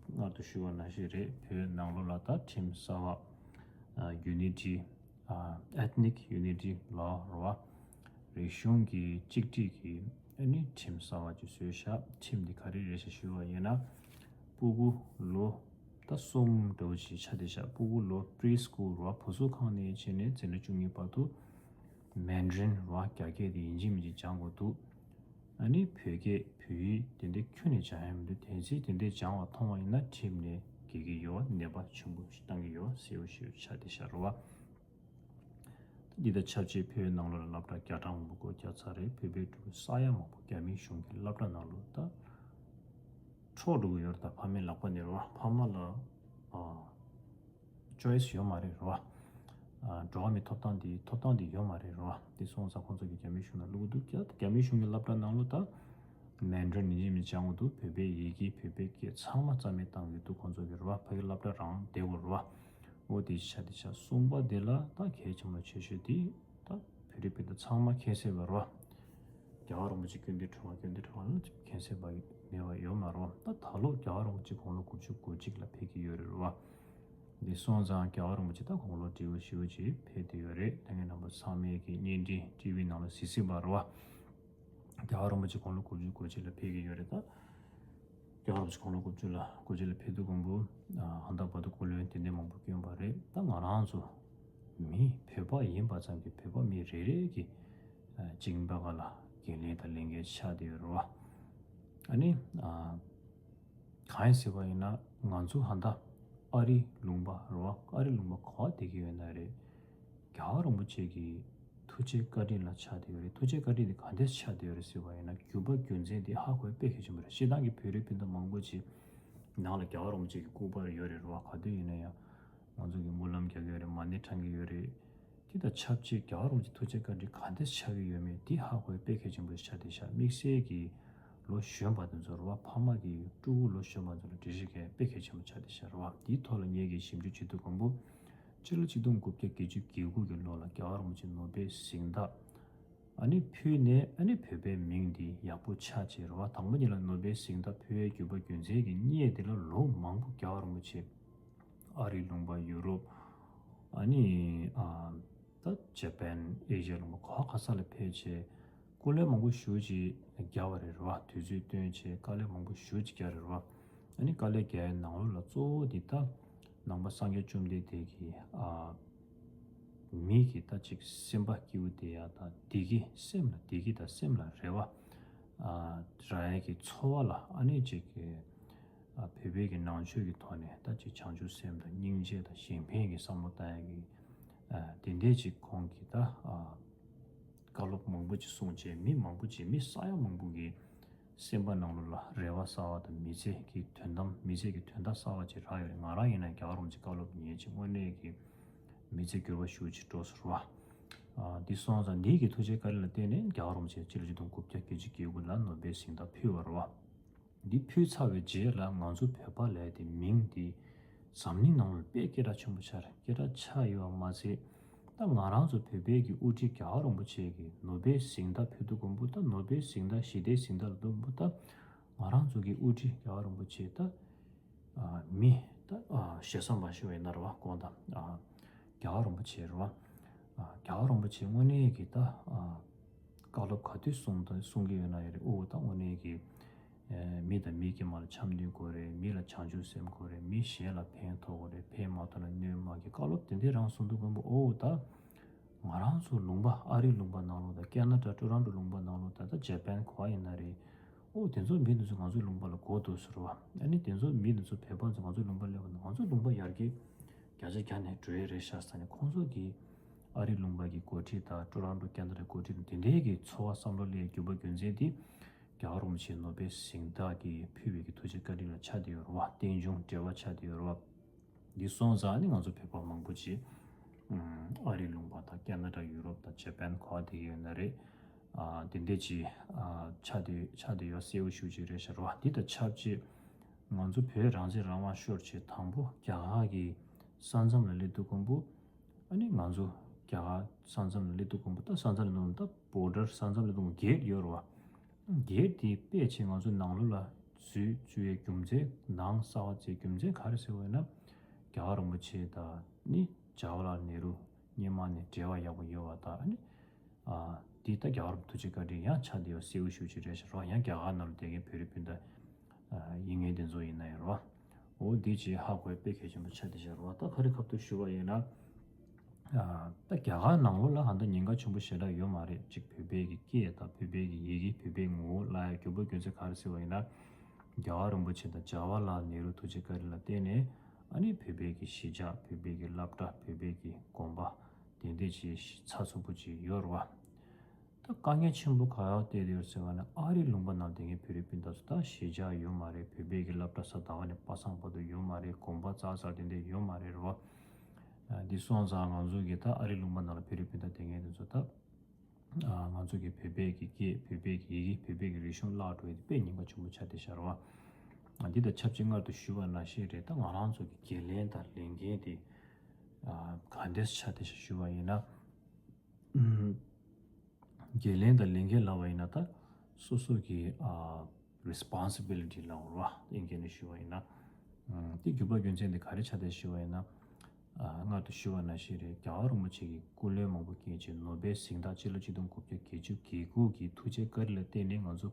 སྔར་དུ་ཞུ་བ་ནང་བཞིན་རེད། བོད་ནང་ལོགས་ལ་ད་ཁྲིམས་གསར་པ་ཨ་ཡུ་ནི་ཊི། ཨ་ethnic unity law རེད་བ། རིག་གཞུང་གི་གཅིག་སྒྲིལ་གྱི་ཨ་ནི་ཁྲིམས་གསར་པ་ཅིག་བཟོས་ཤག་ཁྲིམས་འདི་ག་རེ་རེད་ཤག་ཞུས་པ་ཡིན་ན། སྤུ་གུ་ལོ་ད་གསུམ་འདྲ་བོ་ཅིག་ཆགས་བསྡད་ཤག་སྤུ་གུ་ལོ་pre school རེད་བ། བུ་གསོ་ཁང་ནས་བྱས་ནས་འཛིན་གྲྭ་བཅུ་གཉིས་བར་དུ་Mandarin རེད་བ། རྒྱ་སྐད་དེ་ཡིན་གཅིག་མིན་གཅིག་སྦྱང་དགོས་འདུག་ཨ་ནི་བོད་སྐད་བོད་ཡིག་དེ་འདྲ་ཁྱོན་ནས་སྦྱང་ཡ་མི་འདུག་གལ་སྲིད་དེ་འདྲ་སྦྱང་བ་མཐོང་བ་ཡིན་ན་ཁྲིམས་ནས་འགལ་གྱི་ཡོད་བ། ནད་པ་ཆེན་པོ་ཞིག་བཏང་གི་ཡོད་བ། གསལ་པོ་ཞེ་པོ་ཆགས་བསྡད་ཤག་རེད་བ། འདི་དང་ཆབས་ཅིག་བོད་ནང་ལོགས་ལ་སློབ་གྲྭ་བརྒྱ་གྲངས་མང་པོ་སྒོ་བརྒྱབ་ཚར་རེད། བོད་པའི་ཕྲུ་གུ་ས་ཡ་མང་པོ་རྒྱ་མིའི་གཞུང་གི་སློབ་གྲྭ་ནང་ལོགས་ད་འཕྲོག་འགྲོ་གི་ཡོད་རེད། ད་ཕ་མའི་ལག་པ་ནས་རེད་བ། ཕ་མ་ལ་ཨ་choice ཡོད་མ་རེད་རེད་བ། ཨ་འགྲོ་བ་མིའི་ཐོབ་ཐང་འདི་ཐོབ་ཐང་འདི་ཡོད་མ་རེད་རེད་བ། དེ་སོང་ཙང་ཁོང་ཚོ་གིས་རྒྱ་མིའི་གཞུང་ལ་བླུག་འདུག་རྒྱ་རྒྱ་མིའི་གཞུང་གི་སློབ་གྲྭ་ནང་ལོགས་ད་Mandarin ཡིན་གཅིག་མིན་གཅིག་སྦྱང་དགོས་འདུག་བོད་པའི་ཡི་གེ་བོད་པའི་སྐད་ཚང་མ་རྩ་མེད་བཏང་གི་འདུག་ཁོང་ཚོ་གིས་རེད་བ། ཕ་གི་སློབ་གྲྭ་རང་བསྡད་དགོས་རེད་བ། འོ་དེ་ཆ་དེ་ཆ། གསུམ་པ་དེ་ལ་ད་གལ་ཆེན་པོ་ཆེ་ཤོས་དེ་ད་བོད་རིགས་སྤུན་ཟླ་ཚང་མ་མཁྱེན་གསལ་བ་རེད་བ། རྒྱལ་བ་རིན་པོ་ཆེ་སྐུ་མདུན་འཁྲུངས་པ། སྐུ་མདུན་འཁྲུངས་པ་ལ་མཁྱེན་གསལ་བ་མེད་པ་ཡོད་མ་རེད་བ། ད་ད་ལོ་རྒྱལ་བ་རིན་པོ་ཆེ་དགུང་ལོ་དགུ་བཅུ་གོ་གཅིག་ལ་ཕེབས་ཀྱི་ཡོད་རེད་བ། འདི་སོང་ཙང་རྒྱལ་བ་རིན་པོ་ཆེ་ད་དགུང་ལོ་བགྲེས་པོ་ཞེ་པོ་ཅིག་ཕེབས་བསྡད་ཡོད་རེད། ད་ངས་རྣམ་པ་ཚང་མས་ཀྱི་བརྙན་འཕྲིན་ཊི་ཝི་ནང་ལ་གཟིགས་གཟིགས་པ་རེད་བ། རྒྱལ་བ་རིན་པོ་ཆེ་དགུང་ལོ་དགུ་བཅུ་གོ་གཅིག་ལ་ཕེབས་ཀྱི་ཡོད་རེད་ད། རྒྱལ་བ་རིན་པོ་ཆེ་དགུང་ལོ་དགུ་བཅུ་ལ་དགུ་བཅུ་ལ་ཕེབས་དུས་ཀོང་པོ་ཨ་ཧན་ད་བར་དུ་སྐུ་ལོན་དེ་འདྲ་མང་པོ་བསྐྱོན་པ་རེད། ད་ང་རང་ཚོ་མི་བོད་པ་ཡིན་པ་ཙམ་གྱིས་བོད་པ་མི་རེ་རེ་གི་ཨ་སྦྱིན་པ་ག་ལ་འགན་ལེན་དང་ལས་འགན་ཆགས་བསྡད་ཡོད་རེད་བ། ཨ་ནི་ཨ་གང་ཡིན་ཟེར་བ་ཡིན་ན་ང་ཚོ་ཧན་ད་ཨ་རི་ལུང་པ་རེད་བ། ཨ་རི་ལུང་པ་ག་པར་བསྡད་ཀྱི་ཡོད་ན་རེད། རྒྱལ་བ་རིན་པོ་ཆེ་གི་ཐུགས་རྗེ་བཀའ་དྲིན་ལ་ཆགས་བསྡད་ཡོད་རེད། ཐུགས་རྗེ་བཀའ་དྲིན་དེ་ག་འདྲས་ཆགས་བསྡད་ཡོད་རེད་ཟེར་བ་ཡིན་ན། རྒྱུ་བ་རྒྱུ་མཚན་དེ་ཧ་གོ་ཡ་དཔེ་གལ་ཆེན་པོ་རེད། སྤྱིར་བཏང་གི་བོད་རིགས་སྤུན་ཟླ་མང་པོ་ཅིག་ནང་ལ་རྒྱལ་བ་རིན་པོ་ཆེ་གི་སྐུ་པར་ཡོད་རེད་རེད་བ། ག་དུས་ཡིན་ན་ཡང་ང་ཚོ་གི་སྨོན་ལམ་རྒྱག་གི་ཡོད་རེད། མ་ཎི་བགྲང་གི་ཡོད་རེད། དེ་དང་ཆབས་ཅིག་རྒྱལ་བ་རིན་པོ་ཆེ་ཐུགས་རྗེ་བཀའ་དྲིན་ག་འདྲས་ཆགས་ཀྱི་ཡོད་མེད་དེ་ཧ་གོ་ཡ་དཔེ་གལ་ཆེན་པོ་ཆགས་བསྡད་ཤག་དམིགས་བསལ་གྱི་ལོ་གཞོན་པ་དེ་ཚོ་རེད་བ། ཕ་མ་གི་ཕྲུ་གུ་ལོ་གཞོན་པ་ཚོ་ལ་འགྲེལ་བཤད་གལ་དཔེ་གལ་ཆེན་པོ་ཆགས་བསྡད་ཤག་རེད་བ། དེའི་ཐོག་ལ་ངེད་ཀྱིས་ཞིབ་འཇུག་བྱེད་དུས་ཀོང་པོ། སྤྱི་ལོ་ཆིག་སྟོང་དགུ་བརྒྱ་བརྒྱད་ཅུ་གྱ་དགུ་གི་ལོ་ལ་རྒྱལ་བ་རིན་པོ་ཆེ་ནོ་བེལ་གཟེངས་རྟགས་ཨ་ནི་ཕུལ་ནས། ཨ་ནི་བོད་པའི་མིང་འདི་ཡག་པོ་ཆགས་བྱས་རེད་བ། དང་པོ་ཉིད་ལ་ནོ་བེལ་གཟེངས་རྟགས་ཕུལ་བའི་རྒྱུ་བ་རྒྱུ་མཚན་གྱི་སྙིང་དེ་ལ་ལོ་མང་པོ་རྒྱལ་བ་རིན་པོ་ཆེ་ཨ་རི་ལུང་པ། ཡུ་རོབ། ཨ་ནི་ཨ་ད་ཇ་པན། ཨེ་ཤི་ཡ་ལུང་པ་ག་བ་ག་ས་ལ་ཕེབས་བྱས་སྐུ་ལས་མང་པོ་ཞེ་པོ་ཅིག་བརྒྱབ་པ་རེད་རེད་བ། དུས་ཚོད་བཏོན་བྱས་དཀའ་ལས་མང་པོ་ཞེ་པོ་ཅིག་བརྒྱབ་རེད་རེད་བ། ཨ་ནི་དཀའ་ལས་བརྒྱབ་ཡའི་ནང་ལོགས་ལ་གཙོ་བོ་འདི་ད་ནང་པ་སངས་རྒྱས་བཅོམ་ལྡན་འདས་ཀྱི་ཨ་མི་གི་ད་ཅིག་སེམས་པ་སྐྱིད་པོ་བསྡད་ཡ་དང་། བདེ་སྐྱིད་སེམས་ལ་བདེ་སྐྱིད་དང་སེམས་ལ་རེ་བ། ཨ་རག་ཡས་ཀྱི་འཚོ་བ་ལ་ཨ་ནི་ཅིག་གི་ཨ་བོད་པའི་གི་ནང་ཆོས་ཀྱི་ཐོག་ནས་ད་ཅིག་བྱང་ཆུབ་སེམས་དང་སྙིང་རྗེ་དང་གཞན་ཕན་གྱི་བསམ་བློ་བཏང་ཡས་ཀྱི་ཨ་དེ་འདྲས་ཅིག་ཁོང་གིས་ད་ཨ་བཀའ་སློབ་མང་པོ་ཅིག་གསུངས་བྱས། མི་མང་པོ་ཅིག་མི་ས་ཡ་མང་པོ་གི་སེམས་པ་ནང་ལོགས་ལ་རེ་བ་གསར་བ་དང་མི་ཚེ་གི་དོན་དམ་མི་ཚེ་གི་དོན་དག་གསར་བ་ཅིག་རག་ཡོད་རེད། ང་རང་ཡིན་ན་རྒྱལ་བ་རིན་པོ་ཆེའི་བཀའ་སློབ་ཉན་བྱས་དངོས་གནས་ཀྱི་མི་ཚེ་འགྱུར་བ་ཤུགས་ཆེ་འགྲོ་སོང་རེད་བ། ཨ་འདི་སོང་ཙང་འདི་གི་ཐུགས་རྗེ་བཀའ་དྲིན་ལ་བརྟེན་ནས་རྒྱལ་བ་རིན་པོ་ཆེ་སྤྱི་ལོ་ཆིག་སྟོང་དགུ་བརྒྱ་བརྒྱད་ཅུ་གྱ་དགུ་ལ་ནོ་བེལ་གཟེངས་རྟགས་ཕུལ་བ་རེད་བ། འདི་ཕུལ་ཚར་བའི་རྗེས་ལ་ང་ཚོ་བོད་པ་ལབ་ཡས་དེ་མིང་འདི་འཛམ་གླིང་ནང་ལ་དཔེ་སྐད་གྲགས་ཆེན་པོ་ཆགས་རེད། སྐད་གྲགས་ཆགས་ཡོད་པ་མ་ཟད། ད་ང་རང་ཚོ་བོད་པའི་གི་དབུ་ཁྲིད་རྒྱལ་བ་རིན་པོ་ཆེ་གི་ནོ་བེལ་གཟེངས་རྟགས་ཕུལ་དུས་ཀོང་པོ། ད་ནོ་བེལ་གཟེངས་རྟགས་ཞི་བདེའི་གཟེངས་རྟགས་ལ་དུས་ཀོང་པོ། ད་ང་རང་ཚོ་གི་དབུ་ཁྲིད་རྒྱལ་བ་རིན་པོ་ཆེ་ད་ཨ་མི་ད་ཨ་ཞེ་ས་མ་ཞུ་བའི་ན་རེད་བ། དགོངས་དག་ཨ་རྒྱལ་བ་རིན་པོ་ཆེ་རེད་བ། ཨ་རྒྱལ་བ་རིན་པོ་ཆེ་དངོས་གནས་ཀྱི་ད་ཨ་བཀའ་སློབ་ག་དུས་གསུང་དང་གསུང་གི་ཡོད་ན་ཡོད་རེད། ཨོ་ད་དངོས་གནས་ཀྱི་ཨ་མི་དང་མི་དཀྱིལ་མ་ལ་འཆམ་མཐུན་དགོས་རེད། མི་ལ་བྱང་ཆུབ་སེམས་དགོས་རེད། མི་གཞན་ལ་ཕན་ཐོགས་དགོས་རེད། ཕན་མ་ཐོགས་ན་གནོད་མ་སྐྱེལ། བཀའ་སློབ་དེ་འདྲས་རང་གསུང་དུས་ཀོང་པོ། ཨོ་ད་ང་རང་ཚོ་ལུང་པ་ཨ་རིའི་ལུང་པ་ནང་ལོགས་དང་ཀེ་ན་ཌ་ཊོ་རོན་ཊོ་ལུང་པ་ནང་ལོགས་དང་ད་ཇ་པན་ག་པར་ཡིན་ན་རེད། ཨོ་དེ་ཚོ་མི་དེ་ཚོ་ང་ཚོའི་ལུང་པ་ལ་གོ་ཐུབ་ཟེར་བ། ཨ་ནི་དེ་ཚོ་མི་དེ་ཚོ་བོད་པ་ཚོ་ང་ཚོའི་ལུང་པ་སླེབས་པ་ན་ང་ཚོའི་ལུང་པ་ཡར་རྒྱས་བརྒྱ་ཆ་བརྒྱ་ནས་འགྲོ་ཡས་རེད་ཤག་ཟེར་ནས། ཁོང་ཚོ་གིས་ཨ་རིའི་ལུང་པ་གི་འགོ་ཁྲིད་དང་ཊོ་རོན་ཊོ་ཀེ་ན་ཌའི་འགོ་ཁྲིད་དང་དེ་འདྲའི་གི་འཚོ་བ་བསམ་བློ་སླེབས་རྒྱུ་པ་རྒྱུ་མཚན་དེ་རྒྱལ་བ་རིན་པོ་ཆེ་ནོ་བེལ་གཟེངས་རྟགས་ཀྱི་ཕུལ་བའི་གི་ཐུགས་རྗེ་བཀའ་དྲིན་ལ་ཆགས་བསྡད་ཡོད་རེད་བ། རྟེན་འབྱུང་འབྲེལ་བ་ཆགས་བསྡད་ཡོད་རེད་བ། འདི་སོང་ཙང་ནི་ང་ཚོ་བོད་པ་མང་པོ་ཅིག་ཨ་རིའི་ལུང་པ་དང་ཀེ་ན་ཌ་ཡུ་རོབ་དང་ཇ་པན་ག་པར་བསྡད་ཀྱི་ཡོད་ན་རེད། ཨ་དེ་འདྲས་ཅིག་ཨ་ཆགས་བསྡད་ཆགས་བསྡད་ཡོད་གསལ་པོ་ཞེ་པོ་ཅིག་རེད་ཤག་རེད་བ། འདི་དང་ཆབས་ཅིག་ང་ཚོ་བོད་རང་བཙན་རང་དབང་ཤོར་བྱས་དང་པོ་རྒྱ་གར་གྱི་ས་མཚམས་ལ་སླེབས་དུས་ཀོང་པོ། ཨ་ནི་ང་ཚོ་རྒྱ་གར་ས་མཚམས་ལ་སླེབས་དུས་ཀོང་པོ། ད་ས་མཚམས་ལ་ནོར་ད་བོར་ཌར་ས་མཚམས་ལ་སླེབས་དུས་གེ་ཊི་ཡོད་རེད་བ། གེ་ཊི་དེ་ཕྱེ་བྱས་ང་ཚོ་ནང་ལོགས་ལ་འཛུལ་འཛུལ་བའི་རྒྱུ་མཚན། ནང་གསར་པ་བཙལ་རྒྱུ་མཚན་ག་རེ་ཟེར་བ་ཡིན་ན། རྒྱལ་བ་རིན་པོ་ཆེ་དང་ནི་ཇ་ཝ་ལལ་ནེ་རུ་སྔོན་མ་ནས་འབྲེལ་བ་ཡག་པོ་ཡོད་པ་དང་། ཨ་ནི་ཨ་འདི་ད་རྒྱལ་བ་རིན་པོ་ཆེའི་བཀའ་དྲིན་ཡང་ཆགས་བསྡད་ཡོད་གསལ་པོ་ཞེ་པོ་ཅིག་རེད་ཤག་རེད་བ། ཡང་རྒྱ་གར་ནང་ལ་བསྡད་མཁན་བོད་རིགས་སྤུན་ཟླ་ཨ་ཡིན་མཁན་དེ་ཚོ་ཡིན་ན་ཡང་རེད་བ། འོ་འདི་ཅིག་ཧ་གོ་ཡ་དཔེ་གལ་ཆེན་པོ་ཆགས་བསྡད་ཤག་རེད་བ། ད་ག་རེ་ཁ་ཐུག་ཞུ་བ་ཡིན་ན། ཨ་ད་རྒྱ་གར་ནང་ལོགས་ལ་ཧ་ད་ཉེན་ཁ་ཆེན་པོ་ཞེ་དྲག་ཡོད་མ་རེད། ཅིག་བོད་པའི་གི་སྐད་དང་བོད་པའི་གི་ཡི་གེ་བོད་པའི་ངོ་བོ་བརླག་ཡ་རྒྱུ་པོ་རྒྱུ་མཚན་ག་རེ་ཟེར་བ་ཡིན་ན། རྒྱལ་བ་རིན་པོ་ཆེ་དང་ཇ་ཝ་ལལ་ནེ་རུ་ཐུགས་རྗེ་བཀའ་དྲིན་ལ་བརྟེན་ནས་ཨ་ནི་བོད་པའི་གི་གཞིས་ཆགས། བོད་པའི་གི་སློབ་གྲྭ། བོད་པའི་གི་དགོན་པ་དེ་འདྲས་ཅིག་ཚགས་ཚུད་པོ་ཅིག་ཡོད་རེད་བ། ད་དཀའ་ངལ་ཆེན་པོ་ག་པར་བལྟས་ཡོད་ཟེར་བ་ན། ཨ་རིའི་ལུང་པ་ནང་བསྡད་མཁན་བོད་རིགས་སྤུན་ཟླ་ཚོ་ད་གཞིས་ཆགས་ཡོད་མ་རེད། བོད་པའི་གི་སློབ་གྲྭ་ས་ད་ག་ནས་པ་སངས་བར་དུ་ཡོད་མ་རེད། དགོན་པ་ཙག་ཙག་དེ་འདྲས་ཡོད་མ་རེད་རེད་བ། ཨ་འདི་སོང་ཙང་ང་ཚོ་གི་ད་ཨ་རིའི་ལུང་པ་ནང་ལ་བོད་རིགས་སྤུན་ཟླ་བསྡད་མཁན་དེ་ཚོ་ད་ཨ་ང་ཚོ་གི་བོད་པའི་གི་སྐད། བོད་པའི་གི་ཡི་གེ། བོད་པའི་གི་རིག་གཞུང་བརླག་འགྲོ་ཡི་དེ་དཔེ་ཉེན་ཁ་ཆེན་པོ་ཆགས་བསྡད་ཤག་རེད་བ། ཨ་འདི་དང་ཆབས་ཅིག་སྔར་དུ་ཞུས་པ་ནང་བཞིན་རེད། ད་ང་རང་ཚོ་གི་འགན་ལེན་དང་ལས་འགན་དེ་ཨ་ག་འདྲས་ཆགས་བསྡད་ཤག་ཞུས་པ་ཡིན་ན། ཨུམ། འགན་ལེན་དང་ལས་འགན་ལབ་པ་ཡིན་ན་ད་སོ་སོ་གི་ཨ་རེ་སི་པོན་སི་བི་ལི་ཊི་ལབ་དགོས་རེད་བ། དབྱིན་སྐད་ནས་ཞུ་བ་ཡིན་ན། ཨུམ། དེ་རྒྱུ་པ་རྒྱུ་མཚན་དེ་ག་རེ་ཆགས་བསྡད་ཞུ་བ་ཡིན་ན། ཨ་སྔར་དུ་ཞུ་བ་ནང་བཞིན་རེད། རྒྱལ་བ་རིན་པོ་ཆེ་གི་སྐུ་ལས་མང་པོ་བསྐྱོན་བྱས་ནོ་བེལ་གཟེངས་རྟགས་སྤྱི་ལོ་ཆིག་སྟོང་དགུ་བརྒྱ་བརྒྱད་ཅུ་གྱ་དགུ་གི་ཐུགས་རྗེ་བཀའ་དྲིན་ལ་བརྟེན་ནས་ང་ཚོ་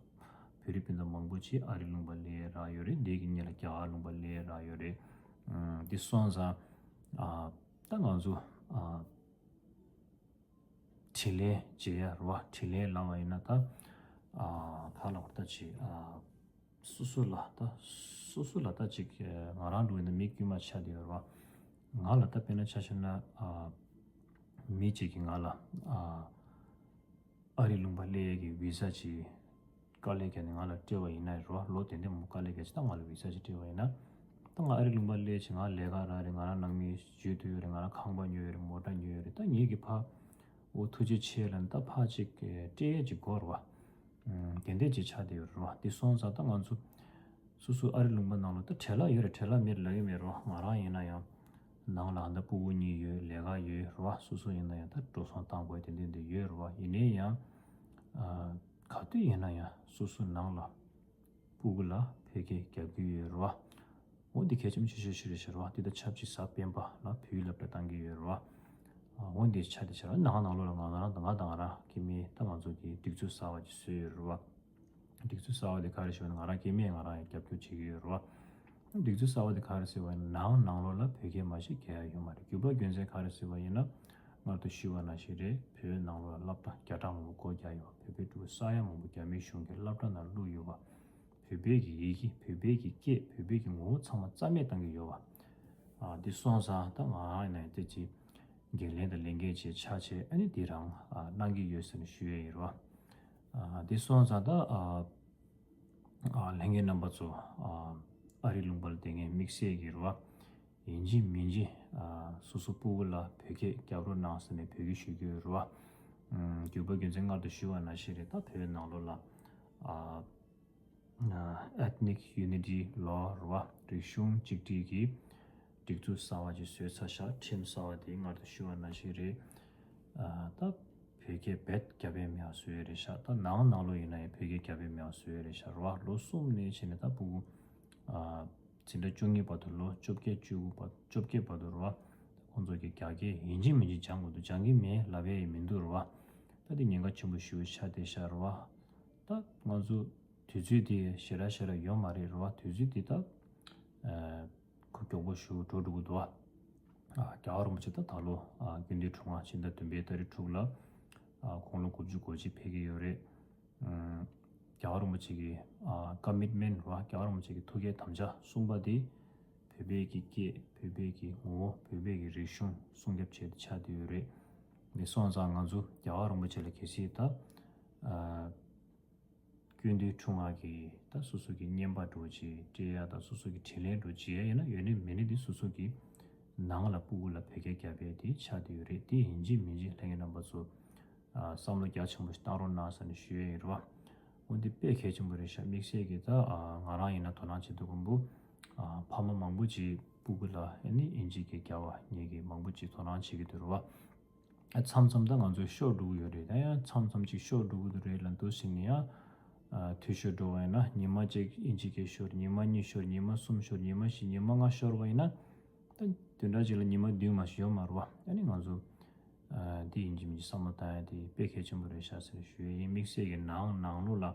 བོད་རིགས་སྤུན་ཟླ་མང་པོ་ཅིག་ཨ་རིའི་ལུང་པ་སླེབས་རག་ཡོད་རེད། འདི་གི་སྔོན་ལ་རྒྱ་གར་ལུང་པ་སླེབས་རག་ཡོད་རེད། ཨུམ། དེ་སོང་ཙང་ཨ་ད་ང་ཚོ་ཨ། དྲིན་ལན་འཇལ་ཡ་རེད་བ། དྲིན་ལན་ལབ་པ་ཡིན་ན་ད་ཨ་ག་ལབ་དགོས་རེད། ད་ཅིག་ཨ་སོ་སོ་ལ་ད་སོ་སོ་ལ་ད་ཅིག་ང་རང་འདྲ་བོ་ཡིན་ན་མི་དཀྱུས་མ་ཆགས་བསྡད་ཡོད་རེད་བ། ང་ལ་ད་དཔེར་ན་ཆ་བཞག་ན་ཨ་མི་གཅིག་གིས་ང་ལ་ཨ་ཨ་རིའི་ལུང་པ་སླེབས་ཡས་ཀྱི་བི་ཟ་ཅིག་དཀའ་ལས་བརྒྱབ་ནས་ང་ལ་སྤྲད་པ་ཡིན་ན་རེད་བ། ལོ་དེ་འདྲ་མང་པོ་དཀའ་ལས་བརྒྱབ་བྱས་ད་ང་ལ་བི་ཟ་ཅིག་སྤྲད་པ་ཡིན་ན། ད་ང་ཨ་རིའི་ལུང་པ་སླེབས་བྱས་ང་ལས་ཀ་རག་རེད། ང་རང་ནང་མི་ཞུ་ཐུབ་ཡོད་རེད། ང་རང་ཁང་པ་ཉོས་ཡོད་རེད། མོ་ཊ་ཉོས་ཡོད་རེད། ད་ངེད་ཀྱི་ཕ་འོ་ཐུགས་རྗེ་ཆེ་ལབ་ནས་ད་ཕར་ཅིག་སྤྲད་ཡས་ཅིག་དགོས་རེད་བ། ཨུམ། དེ་འདྲས་ཅིག་ཆགས་བསྡད་ཡོད་རེད་བ། དེ་སོང་ཙང་ད་ང་ཚོ་སོ་སོ་ཨ་རིའི་ལུང་པ་ནང་ལ་ད་བྲེལ་བ་ཡོད་རེད། བྲེལ་བ་མེད་ལབ་ཀྱི་མེད་རེད་བ། ང་རང་ཡིན་ན་ཡང་ནང་ལ་ད་སྤུ་གུ་གཉིས་ཡོད། ལས་ཀ་ཡོད་རེད་བ། སོ་སོ་ཡིན་ན་ཡང་ད་འགྲོ་སོང་བཏང་དགོས་དེ་འདྲས་འདྲས་ཡོད་རེད་བ། ཡིན་ནའི་ཡང་ཨ་ག་དུས་ཡིན་ན་ཡང་སོ་སོ་ནང་ལ་སྤུ་གུ་ལ་བོད་སྐད་རྒྱབ་ཀྱི་ཡོད་རེད་བ། འོ་འདི་གལ་ཆེན་པོ་ཆེ་ཤོས་ཤིག་རེད་ཤག་རེད་བ། འདི་དང་ཆབས་ཅིག་གཟའ་སྤེན་པ་ལ་བོད་ཡིག་སློབ་གྲྭ་བཏང་གི་ཡོད་རེད་བ། འོ་འདི་ཆ་དེ་ཆ་ར་ནང་ནང་ལོགས་ལ་ང་རང་དང་ང་དང་ང་རང་སྐྱེ་དམན་ད་ང་ཚོ་གི་སྒྲིག་འཛུགས་གསར་བ་ཅིག་བཟོས་ཡོད་རེད་བ། སྒྲིག་འཛུགས་གསར་བ་དེ་ག་རེ་ཞུ་བ་ན་ང་རང་སྐྱེ་དམན་ང་རང་ཡང་རྒྱབ་སྐྱོར་བྱེད་ཀྱི་ཡོད་རེད་བ། སྒྲིག་འཛུགས་གསར་བ་དེ་ག་རེ་ཟེར་བ་ཡིན་ན་ནང་ནང་ལོགས་ལ་བོད་སྐད་མ་གཞི་གང་ཡང་ཡོད་མ་རེད། རྒྱུ་པ་རྒྱུ་མཚན་ག་རེ་ཟེར་བ་ཡིན་ན། སྔར་དུ་ཞུས་པ་ནང་བཞིན་རེད། བོད་ནང་ལོགས་ལ་སློབ་གྲྭ་བརྒྱ་ཕྲག་མང་པོ་སྒོ་རྒྱག་ཡོད་པ། བོད་པའི་ཕྲུ་གུ་ས་ཡ་མང་པོ་རྒྱ་མིའི་གཞུང་གི་སློབ་གྲྭ་ནང་བླུགས་ཡོད་པ། བོད་པའི་གི་ཡི་གེ། བོད་པའི་གི་སྐད། བོད་པའི་གི་ངོ་བོ་ཚང་མ་རྩ་མེད་བཏང་གི་ཡོད་པ། ཨ་འདི་སོང་ཙང་ད་ང་རང་ཡིན་ན་ཡང་དེ་ཅི་འགན་ལེན་དང་ལས་འགན་བྱས་ཆ་བྱས་ཨ་ནི་འདི་རང་ཨ་གནང་གི་ཡོད་ཟེར་ནས་ཞུ་ཡས་ཡིན་རོ། ཨ་འདི་སོང་ཙང་ད་ཨ་ཨ་ལྷན་རྒྱས་རྣམ་པ་ཚོ། ཨ་ཨ་རི་ལུང་པ་ལ་བསྡད་མཁན་དམིགས་བསལ་གྱི་རོ། ཡིན་གཅིག་མིན་གཅིག་ཨ་སོ་སོ་སྤུ་གུ་ལ་བོད་སྐད་རྒྱབ་རོགས་གནང་ཟེར་ནས་འབོད་སྐུལ་ཞུ་གི་ཡོད་རེད་བ། ཨམ་རྒྱུ་པ་རྒྱུ་མཚན་སྔར་དུ་ཞུས་པ་ནང་བཞིན་རེད། ད་བོད་ནང་ལོགས་ལ་ཨ་ཨ་Ethnic Unity Law རེད་བ། རིག་གཞུང་གཅིག་སྒྲིལ་གྱི་སྒྲིག་འཛུགས་གསར་བ་ཅིག་བཟོས་ཚར་ཤག་ཁྲིམས་གསར་བ་དེ་སྔར་དུ་ཞུས་པ་ནང་བཞིན་རེད། ཨ་ད་བོད་སྐད་རྦད་རྒྱབ་ཡས་མེད་པ་བཟོས་ཡོད་རེད་ཤག་ད་ནང་ནང་ལོགས་ཡིན་ན་ཡང་བོད་སྐད་རྒྱབ་ཡས་མེད་པ་བཟོས་ཡོད་རེད་ཤག་རེད་བ། ལོ་གསུམ་ནས་བྱས་ནས་ད་སྤུ་གུ་ཨ་འཛིན་གྲྭ་བཅུ་གཉིས་བར་དུ། ལོ་བཅོ་བརྒྱད་བཅུ་དགུ་བར། བཅོ་བརྒྱད་བར་དུ་རེད་བ། ཁོང་ཚོ་གི་རྒྱ་སྐད་ཡིན་གཅིག་མིན་གཅིག་སྦྱང་དགོས་འདུག་སྦྱང་གི་མེད་ལབ་ཡས་ཡིན་མི་འདུག་རེད་བ། ད་དེ་ཉེན་ཁ་ཆེན་པོ་ཞེ་པོ་ཆགས་བསྡད་ཤག་རེད་བ། ད་ང་ཚོ་དུས་ཚོད་དེ་ཞེ་དྲག་ཞེ་དྲག་ཡོད་མ་རེད་རེད་བ། དུས་ཚོད་དེ་ད་ཨ་ཁོ་མགྱོགས་པོ་ཞེ་པོ་འགྲོ་འགྲོ་གི་འདུག་བ། ཨ་རྒྱལ་བ་རིན་པོ་ཆེ་ད་ད་ལོ་ཨ་དགུན་དུས་དྲུག་དང་། ཕྱི་ཟླ་བདུན་པའི་ཏ་རིག་དྲུག་ལ་ཨ་དགུང་ལོ་དགུ་བཅུ་གོ་གཅིག་ཕེབས་ཀྱི་ཡོད་རེད། ཨམ་རྒྱལ་བ་རིན་པོ་ཆེ་གི་ཨ་ཀ་མིཊ་མེན་རེད་བ། རྒྱལ་བ་རིན་པོ་ཆེ་གི་ཐུགས་བསྐྱེད་དམ་བཅའ་གསུམ་པ་དེ་བོད་པའི་གི་སྐད། བོད་པའི་གི་ངོ་བོ། བོད་པའི་གི་རིག་གཞུང་སྲུང་སྐྱོབ་བྱེད་དུ་ཆགས་བསྡད་ཡོད་རེད། དེ་སོང་ཙང་ང་ཚོ་རྒྱལ་བ་རིན་པོ་ཆེ་ལ་གལ་སྲིད་ད་ཨ་སྐུ་མདུན་དྲུང་ལ་གི་ད་སོ་སོ་གི་བརྙན་པར་འདྲ་བོ་ཅིག་སྤྲད་ཡ་དང་། སོ་སོ་གི་དྲིན་ལན་འདྲ་བོ་འཇལ་ཡ་ཡིན་ན་ཡོད་ནི་མེད་ནི་དེ་སོ་སོ་གི་ནང་ལ་སྤུ་གུ་ལ་བོད་སྐད་རྒྱབ་ཡས་དེ་ཆགས་བསྡད་ཡོད་རེད། དེ་ཡིན་གཅིག་མིན་གཅིག་ལྷན་རྒྱས་རྣམ་པ་ཚོ་ཨ་བསམ་བློ་རྒྱ་ཆེན་པོ་ཞིག་བཏང་རོགས་གནང་ཟེར་ནས་ཞུ་ཡས་ཡིན་རེད་བ། འོ་འདི་དཔེ་གལ་ཆེན་པོ་རེད་ཤག་དམིགས་བསལ་གྱི་ད་ཨ་ང་རང་ཡིན་ན་དོ་སྣང་བྱེད་དུས་ཀོང་པོ་ཨ་ཕ་མ་མང་པོ་ཅིག་སྤུ་གུ་ལ་ཨ་ནི་ཨིན་ཇི་སྐད་རྒྱབ་པ་ངེད་ཀྱིས་མང་པོ་ཅིག་དོ་སྣང་བྱེད་ཀྱི་འདུག་རེད་བ། མཚམས་མཚམས་ད་ང་ཚོ་ཤོར་འགྲོ་གི་ཡོད་རེད། ད་ཡང་མཚམས་མཚམས་ཅིག་ཤོར་འགྲོ་གི་འདུག་རེད་ལབ་འདུག་ཟེར་ནས་ཡང་། ཨ་འཐུས་ཤོར་འགྲོ་བ་ཡིན་ན་ཉི་མ་གཅིག་ཨིན་ཇི་སྐད་ཤོར། ཉི་མ་གཉིས་ཤོར། ཉི་མ་གསུམ་ཤོར། ཉི་མ་བཞི། ཉི་མ་ལྔ་ཤོར་བ་ཡིན་ན། ད་བདུན་ཕྲག་གཅིག་ལ་ཉི་མ་བདུན་མ་ཞིག་ཡོད་མ་རེད་བ། ཨ་ནི་ང་ཚོ་ཨ་འདི་ཡིན་གཅིག་མིན་གཅིག་བསམ་བློ་བཏང་ཡ་དེ་དཔེ་གལ་ཆེན་པོ་རེད་ཤག་ཟེར་ཞུ་ཡ་ཡིན། དམིགས་བསལ་གྱི་ནང་ནང་ལོགས་ལ་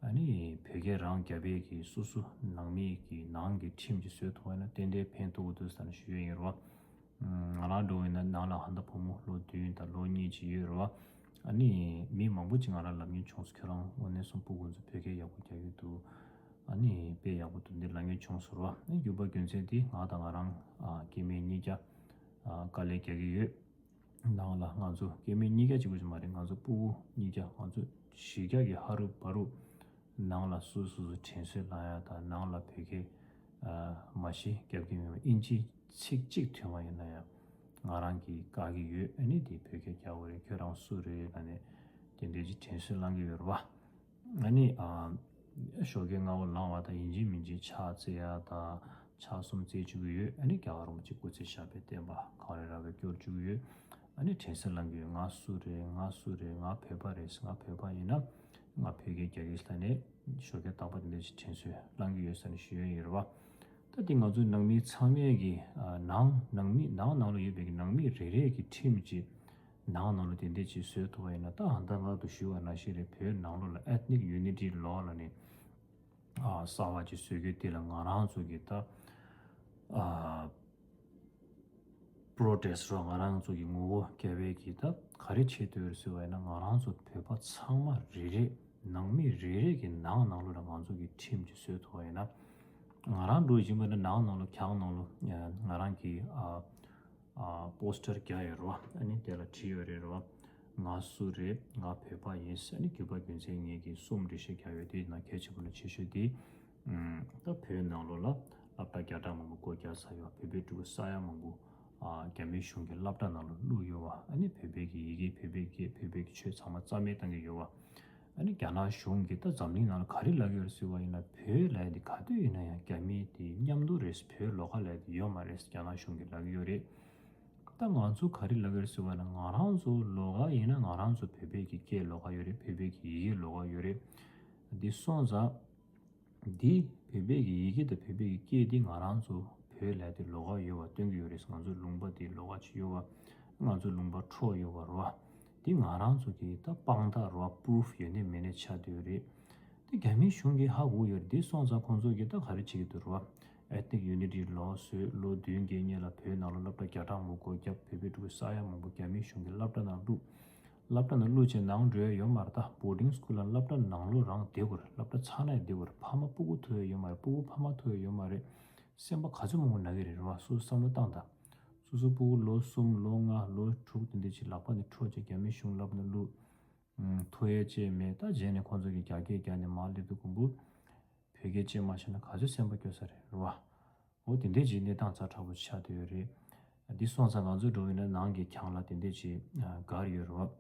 ཨ་ནི་བོད་སྐད་རང་རྒྱབ་ཡས་ཀྱི་སོ་སོ་ནང་མི་གི་ནང་གི་ཁྲིམས་ཅིག་བཟོས་ཐུབ་པ་ཡིན་ན་ཏན་ཏན་ཕན་ཐོགས་ཀྱི་འདུག་ཟེར་ནས་ཞུ་ཡ་ཡིན་རེད་བ། ང་རང་འདྲ་བོ་ཡིན་ན་ནང་ལ་ཧ་ད་བུ་མོ་ལོ་བདུན་དང་ལོ་གཉིས་ཅིག་ཡོད་རེད་བ། ཨ་ནི་མི་མང་པོ་ཅིག་ང་རང་ལབ་མཁན་བྱུང་སོང་། ཁྱོད་རང་དངོས་གནས་སོང་སྤུ་གུ་ཚོ་བོད་སྐད་ཡག་པོ་རྒྱག་གི་འདུག་ཨ་ནི་དཔེ་ཡག་པོ་འདུག་འདི་ལབ་མཁན་བྱུང་སོང་རེད་བ། ཨ་ནི་རྒྱུ་པ་རྒྱུ་མཚན་དེ་ང་དང་ང་རང་ཨ་སྐྱེ་དམན་གཉིས་ཀ་ཨ་དཀའ་ལས་རྒྱག་གི་ཡོད། ནང་ལ་ང་ཚོ་སྐྱེ་དམན་གཉིས་ཀ་གཅིག་པུ་ཞིག་མ་རེད། ང་ཚོ་སྤུ་གུ་གཉིས་ཀ་ང་ཚོ་བཞི་ཀ་གི་ཧ་རུ་བ་རུ་ནང་ལ་སོ་སོ་སོ་དྲན་གསོ་ལེན་ཡ་དང་། ནང་ལ་བོད་སྐད་ཨ་མ་གཞི་རྒྱབ་ཀྱི་མེད་པ་ཨིན་ཇི་ཚིག་གཅིག་ཐོན་པ་ཡིན་ན་ཡང་ང་རང་གིས་བཀག་གི་ཡོད། ཨ་ནི་དེ་བོད་སྐད་རྒྱག་དགོས་རེད། ཁྱོད་རང་སུ་རེད་ལབ་ནས་དེ་འདྲའི་ཅིག་དྲན་གསོ་བསླང་གི་ཡོད་རེད་བ། ཨ་ནི་ཨ་ཞོགས་ཀས་སྔ་པོ་ལངས་པ་དང་ཡིན་གཅིག་མིན་གཅིག་ཕྱག་བཙལ་ཡ་དང་ཕྱག་གསུམ་བཙལ་བཅུག་གི་ཡོད། ཨ་ནི་རྒྱལ་བ་རིན་པོ་ཆེ་སྐུ་ཚེ་ཞབས་པད་བརྟན་པ་གངས་རི་ར་བས་སྐྱོར་བཅུག་གི་ཡོད། ཨ་ནི་དྲན་གསོ་བསླང་གི་ཡོད། ང་སུ་རེད། ང་སུ་རེད། ང་བོད་པ་རེད། ང་བོད་པ་ཡིན་ན་ང་བོད་སྐད་རྒྱག་གི་ལབ་ནས་ཞོགས་ཀས་རྟག་པར་དེ་འདྲ་ཞིག་དྲན་གསོ་བསླང་གི་ཡོད་ཟེར་ནས་ཞུ་ཡ་ཡིན་རེད་བ། ད་འདི་ང་ཚོའི་ནང་མི་ཚང་མས་ཀྱི་ཨ་ནང་ནང་མི་ནང་ནང་ལ་ཡོད་པའི་གི་ནང་མི་རེ་རེ་གི་ཁྲིམས་ཀྱི་ནང་ནང་ལ་དེ་འདྲ་ཅིག་བཟོས་ཐུབ་པ་ཡིན་ན། ད་ཨ་ད་ང་དུ་ཞུས་པ་ནང་བཞིན་རེད། བོད་ནང་ལོགས་ལ་Ethnic Unity Law ལབ་ནས་ཨ་གསར་བ་ཅིག་བཟོ་རྒྱུ་དེ་ལ་ང་རང་ཚོ་གི་ད་ཨ་པྲོ་ཊེ་སི་ཊི་རོ། ང་རང་ཚོ་གི་ངོ་བོ་རྒྱབ་པའི་གི་ད་ག་རེ་བྱེད་འདོད་ཟེར་བ་ཡིན་ན། ང་རང་ཚོ་བོད་པ་ཚང་མ་རེ་རེ་ནང་མི་རེ་རེ་གི་ནང་ནང་ལོགས་ལ་ང་ཚོ་གི་ཁྲིམས་ཅིག་བཟོས་ཐུབ་པ་ཡིན་ན། ང་རང་འགྲོ་བཞིན་པ་ནི་ནང་ནང་ལོགས་གྱང་ནང་ལོགས་ང་རང་གི་ཨ་ཨ་པོ་སི་ཊར་རྒྱག་ཡོད་རེད་བ། ཨ་ནི་དེ་ལ་བྲིས་ཡོད་རེད་རེད་བ། ང་སུ་རེད། ང་བོད་པ་ཡིན། ཨ་ནི་རྒྱུ་པ་རྒྱུ་མཚན་ངེད་ཀྱིས་གསུམ་འགྲེལ་བཤད་རྒྱག་ཡོད། དེ་ནང་གལ་ཆེ་བོ་ནང་ཆེ་ཤོས་དེ་ཨམ་ད་བོད་ནང་ལོགས་ལ་སློབ་གྲྭ་བརྒྱ་ཕྲག་མང་པོ་སྒོ་རྒྱག་ཚར་ཡོད། བོད་པའི་ཕྲུ་གུ་ས་ཡ་མང་པོ་ཨ་རྒྱ་མིའི་གཞུང་གི་སློབ་གྲྭ་ནང་ལ་བླུགས་ཡོད་བ། ཨ་ནི་བོད་པའི་གི་ཡི་གེ། བོད་པའི་སྐད། བོད་པའི་གི་ཆོས་ཚང་མ་རྩ་མེད་བཏང་གི་ཡོད་བ། ཨ་ནི་རྒྱ་ནག་གཞུང་གིས་ད་འཛམ་གླིང་ནང་ལ་ག་རེ་ལབ་ཀྱི་ཡོད་རེད་ཟེར་བ་ཡིན་ན། བོད་ལབ་ཡ་དེ་ག་དུས་ཡིན་ན་ཡང་རྒྱ་མིའི་དེ་མཉམ་དུ་རེད། བོད་ལོགས་ཀ་ལབ་ཡ་དེ་ཡོད་མ་རེད། རྒྱ་ནག་གཞུང་གིས་ལབ་ཀྱི་ཡོད་རེད། ད་ང་ཚོ་ག་རེ་ལབ་ཀྱི་ཡོད་རེད་ཟེར་བ་ན། ང་རང་ཚོ་ལོགས་ཀ་ཡིན་ན་ང་རང་ཚོ་བོད་པའི་གི་སྐད་ལོགས་ཀ་ཡོད་རེད། བོད་པའི་གི་ཡི་གེ་ལོགས་ཀ་ཡོད་རེད། འདི་སོང་ཙང་འདི་བོད་པའི་གི་ཡི་གེ་དང་བོད་པའི་གི་སྐད་འདི་ང་རང་ཚོ་བོད་ལབ་ཡ་དེ་ལོགས་ཀ་ཡོད་པ་སྟོན་གྱི་ཡོད་རེད། ང་ཚོ་ལུང་པ་འདི་ལོགས་ཀ་ཅིག་ཡོད་པ། ང་ཚོ་ལུང་པ་འཕྲོག་ཡོད་པ་རེད་བ། འདི་ང་རང་ཚོ་གི་ད་དཔང་རྟགས་རེད་བ། པུ་རུབ་ཡོད་ནི་མེད་ནི་ཆགས་བསྡད་ཡོད་རེད། དེ་རྒྱ་མིའི་གཞུང་གིས་ཧ་གོ་ཡོད་རེད། དེ་སོང་ཙང་ཁོང་ཚོ་གིས་ད་ག་རེ་བྱེད་ཀྱི་འདུག་རེད་བ། Ethnic Unity Law བཟོས། ལོ་བདུན་བརྒྱད་སྔོན་ལ་བོད་ནང་ལ་སློབ་གྲྭ་བརྒྱ་ཕྲག་མང་པོ་བརྒྱབ། བོད་པའི་ཕྲུ་གུ་ས་ཡ་མང་པོ་རྒྱ་མིའི་གཞུང་གིས་སློབ་གྲྭ་ནང་བླུགས། སློབ་གྲྭ་ནང་བླུགས་བྱས་ནང་འགྲོ་ཡ་ཡོད་མ་རེད། ད་boarding school ལ་སློབ་གྲྭ་ནང་ལོགས་རང་བསྡད་དགོས་རེད། སློབ་གྲྭ་ཚར་ནས་བསྡད་དགོས་རེད། ཕ་མ་སྤུ་གུ་ཐུག་ཡ་ཡོད་མ་རེད། སྤུ་གུ་ཕ་མ་ཐུག་ཡ་ཡོད་མ་རེད། སེམས་པ་ག་ཚོད་མང་པོ་ན་གི་རེད་རེད་བ། སོ་སོ་བསམ་བློ་བཏང་དང་། སོ་སོ་སྤུ་གུ་ལོ་གསུམ་ལོ་ལྔ་ལོ་དྲུག་དེ་འདྲ་ཅིག་ལག་པ་ནས་འཕྲོག་བྱས་རྒྱ་མིའི་གཞུང་སློབ་གྲྭ་ནང་བླུགས། ཐོ་ཡས་ཅེས་མེད། ད་རྗེས་ནས་ཁོང་ཚོ་གིས་རྒྱ་སྐད་རྒྱག་ནས་མར་སླེབས་དུས་ཀུན་པོ་བོད་སྐད་ཅེས་མ་བཤད་ན་ག་ཚོད་སེམས་པ་སྐྱོ་ས་རེད་རེད་བ། འོ་དེ་འདྲས་ཀྱི་གནས་སྟངས་ཛ་དྲག་པོ་ཆགས་བསྡད་ཡོད་རེད། འདི་སོང་ཙང་ང་ཚོ་འགྲོ་བའི་ན་ནང་གི་གྱང་ལ་དེ་འདྲས་ཀྱི་སྒར་ཡོད་རེད་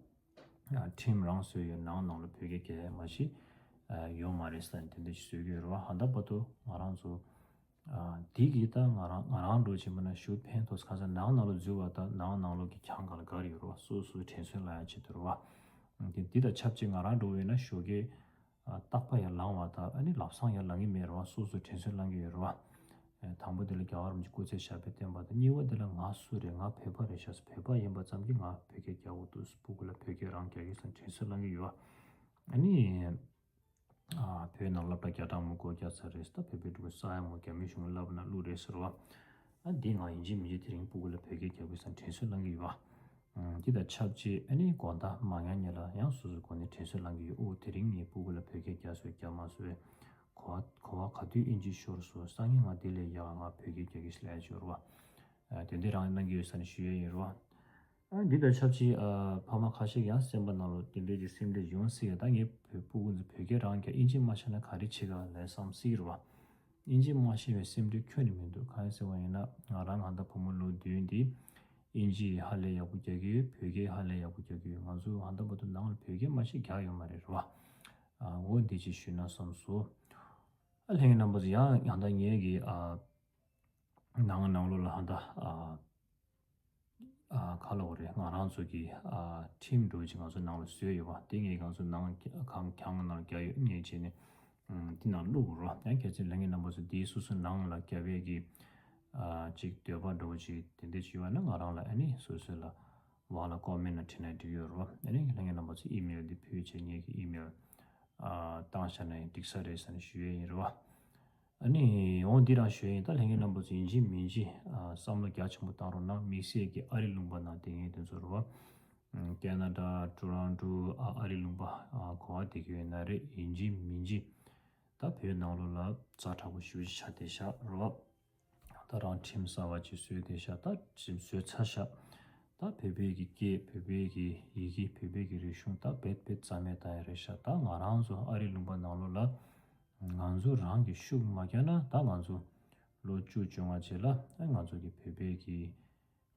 བ། ཁྲིམས་རང་བཟོས་ཡོད། ནང་ནང་ལ་བོད་སྐད་རྒྱག་ཡ་མ་གཞི་ཡོད་མ་རེད་ཟེར་ནས་དེ་འདྲས་ཀྱི་བཟོས་ཀྱི་ཡོད་རེད་བ། ཧ་ད་བར་དུ་ང་རང་ཚོ། ཨ། དེ་གིས་ད་ང་རང་ང་རང་འགྲོ་བྱེད་མ་ན་ཞུ་ཕན་ཐོགས། ཁ་སང་ནང་ནང་ལོ་འཛུལ་བ་དང་ནང་ནང་ལོ་གི་གྱང་ག་ལ་ག་རེ་ཡོད་རེད་བ། སོ་སོའི་དྲན་གསོ་ལ་ཡང་བྱེད་དུ་རེད་བ། དེ་འདི་དང་ཆབས་ཅིག་ང་རང་འགྲོ་བས་ན་ཞོགས་ཀས་རྟག་པ་ཡར་ལངས་བ་དང་ཨ་ནི་ལམ་སང་ཡར་ལངས་ཀྱི་མེད་རེད་བ། སོ་སོའི་དྲན་གསོ་བསླང་གི་ཡོད་རེད་བ། དང་པོ་དེ་ལ་རྒྱལ་བ་རིན་པོ་ཆེ་སྐུ་ཚེ་ཞབས་པད་བརྟན་པ་དང་། གཉིས་པ་དེ་ལ་ང་སུ་རེད། ང་བོད་པ་རེད་ཤག་བོད་པ་ཡིན་པ་ཙམ་གྱིས་ང་བོད་སྐད་རྒྱག་དགོས་འདུག་སྤུ་གུ་ལ་བོད་སྐད་རང་རྒྱག་གི་ཟེར་དྲན་གསོ་བསླང་གི་ཡོད་བ། ཨ་ནི། ཨ། བོད་ནང་སློབ་གྲྭ་བརྒྱ་ཕྲག་མང་པོ་བརྒྱབ་ཚར་རེད། ད་བོད་པའི་ཕྲུ་གུ་ས་ཡ་མང་པོ་རྒྱ་མིའི་གཞུང་ལ་བསླབ་ན་བླུགས་རེད་ཟེར་བ། ཨ། འདི་ང་ཡིན་གཅིག་མིན་གཅིག་དེ་རིང་སྤུ་གུ་ལ་བོད་སྐད་རྒྱག་དགོས་བསམ་དྲན་གསོ་བསླང་གི་ཡོད་པ། ཨ། འདི་དང་ཆབས་ཅིག་ཨ་ནི་དགོང་དག་མ་ཉལ་སྔོན་ལ་ཡང་སོ་སོའི་སྒོ་ནས་དྲན་གསོ་བསླང་གི་ཡོད། ཨོ་དེ་རིང་ངས་སྤུ་གུ་ལ་བོད་སྐད་རྒྱག་སོང་རྒྱག་མ་སོང་བས། གོ་བ་གོ་བ་ག་དུས་ཨིན་ཇི་ཤོར་སོང་། སང་ཉིན་ང་དེ་ལས་ཡག་ང་བོད་སྐད་རྒྱག་གི་ལས་ཡ་ཅིག་ཡོད་རེད་བ། ཨ། དེ་འདྲ་རང་གནང་གི་ཡོད་ས་ནས་ཞུ་ཡས་ཡིན་རེད་བ། ཨ། འདི་དང་ཆབས་ཅིག་ཨ། ཕ་མ་ཁ་ཤས་ཀྱི་ཡང་སེམས་པ་ནང་ལ་དེ་འདྲའི་གི་སེམས་ཁྲལ་ཡོང་སྲིད་ཀྱི། ད་ངའི་བུ་སྤུ་གུ་ཚོ་བོད་སྐད་རང་རྒྱག་ཨིན་ཇི་མ་ཤེས་ན་ག་རེ་བྱེད་ག་ལབ་བསམ་སྲིད་ཀྱི་རེད་བ། ཨིན་ཇི་མ་ཤེས་པའི་སེམས་ཁྲལ་ཁྱོན་ནས་མི་འདུག་གང་ཡིན་ཟེར་བ་ཡིན་ན་ང་རང་ཧ་ད་བུ་མོ་ལོ་བདུན་འདི་ཨིན་ཇི་ཧ་ལས་ཡག་པོ་རྒྱག་གི་ཡོད། བོད་སྐད་ཧ་ལས་ཡག་པོ་རྒྱག་གི་ཡོད། ང་ཚོ་ཧ་ད་བར་དུ་ནང་ལ་བོད་སྐད་མ་ཤེས་རྒྱག་ཡོད་མ་རེད་རེད་བ། ཨ། འོ་འདི་ཅིག་ཞུས་ན་བསམ་སོང་། ཨ། ལྷན་རྒྱས་རྣམ་པ་ཚོ་ཡང་ཡང་ད་ངེད་ཀྱི་ཨ། ནང་ནང་ལོགས་ལ་ཧ་ད་ཨ། ཨ། ག་ལབ་དགོས་རེད། ང་རང་ཚོ་གི་ཨ། ཁྲིམས་འདྲ་བོ་ཅིག་ང་ཚོ་ནང་ལ་བཟོས་ཡོད་པ། དེ་ངས་ང་ཚོ་ནང་གང་གང་ནང་རྒྱག་ཡོད་ངས་བྱས་ནས་ཨ། དེ་ནང་བླུགས་དགོས་རེད། ཡང་གལ་སྲིད་ལྷན་རྒྱས་རྣམ་པ་ཚོ་དེའི་སོ་སོ་ནང་ལ་རྒྱག་པའི་གི་ཨ། ཅིག་འདོད་པ་འདྲ་བོ་ཅིག་དེ་འདྲ་ཅིག་ཡོད་ན་ང་རང་ལ་ཨ་ནི་སོ་སོ་ལ་བར་ལ་ཀོ་མེན་ནང་བྲིས་ན་འགྲིག་ཡོད་རེད་བ། ཨ་ནི་ལྷན་རྒྱས་རྣམ་པ་ཚོ་ཨི་མེལ་འདི་ཕུལ་བྱས་ངས་ཀྱི་ཨི་མེལ་ཨ། བཏང་བཞག་ན་ཡང་འགྲིག་ས་རེད་ཟེར་ནས་ཞུ་ཡས་ཡིན་རེད་བ། ཨ་ནི་འོ་འདི་རང་ཞུ་ཡས་ཡིན། ད་ལྷན་རྒྱས་རྣམ་པ་ཚོ་ཡིན་གཅིག་མིན་གཅིག་ཨ། བསམ་བློ་རྒྱ་ཆེན་པོ་བཏང་རོགས་གནང་། དམིགས་བསལ་གྱི་ཨ་རི་ལུང་པ་ནང་བསྡད་མཁན་དེ་ཚོ་རེད་བ། ཨ། ཁེ་ན་ཌ་ཊོ་རོན་ཊོ་ཨ། ཨ་རི་ལུང་པ་ཨ། ག་པར་བསྡད་ཀྱི་ཡོད་ན་རེད། ཡིན་གཅིག་མིན་གཅིག་ད་བོད་ནང་ལོགས་ལ་ཛ་དྲག་པོ་ཞེ་པོ་ཅིག་ཆགས་བསྡད་ཤག་རེད་བ། ད་རང་ཁྲིམས་གསར་པ་ཅིག་བཟོས་བསྡད་ཤག་ད་ཁྲིམས་བཟོས་ཚར་ཤག་ད་བོད་པའི་གི་སྐད། བོད་པའི་གི་ཡི་གེ། བོད་པའི་གི་རིག་གཞུང་ད་རྦད་རྦད་རྩ་མེད་བཏང་ཡ་རེད་ཤག་ད་ང་རང་ཚོ་ཨ་རི་ལུང་པ་ནང་ལོགས་ལ་ང་ཚོ་རང་གི་ཤུགས་མ་རྒྱག་ན། ད་ང་ཚོ་ལོ་བཅུ་བཅོ་ལྔ་རྗེས་ལ་ཨ། ང་ཚོ་གི་བོད་པའི་གི་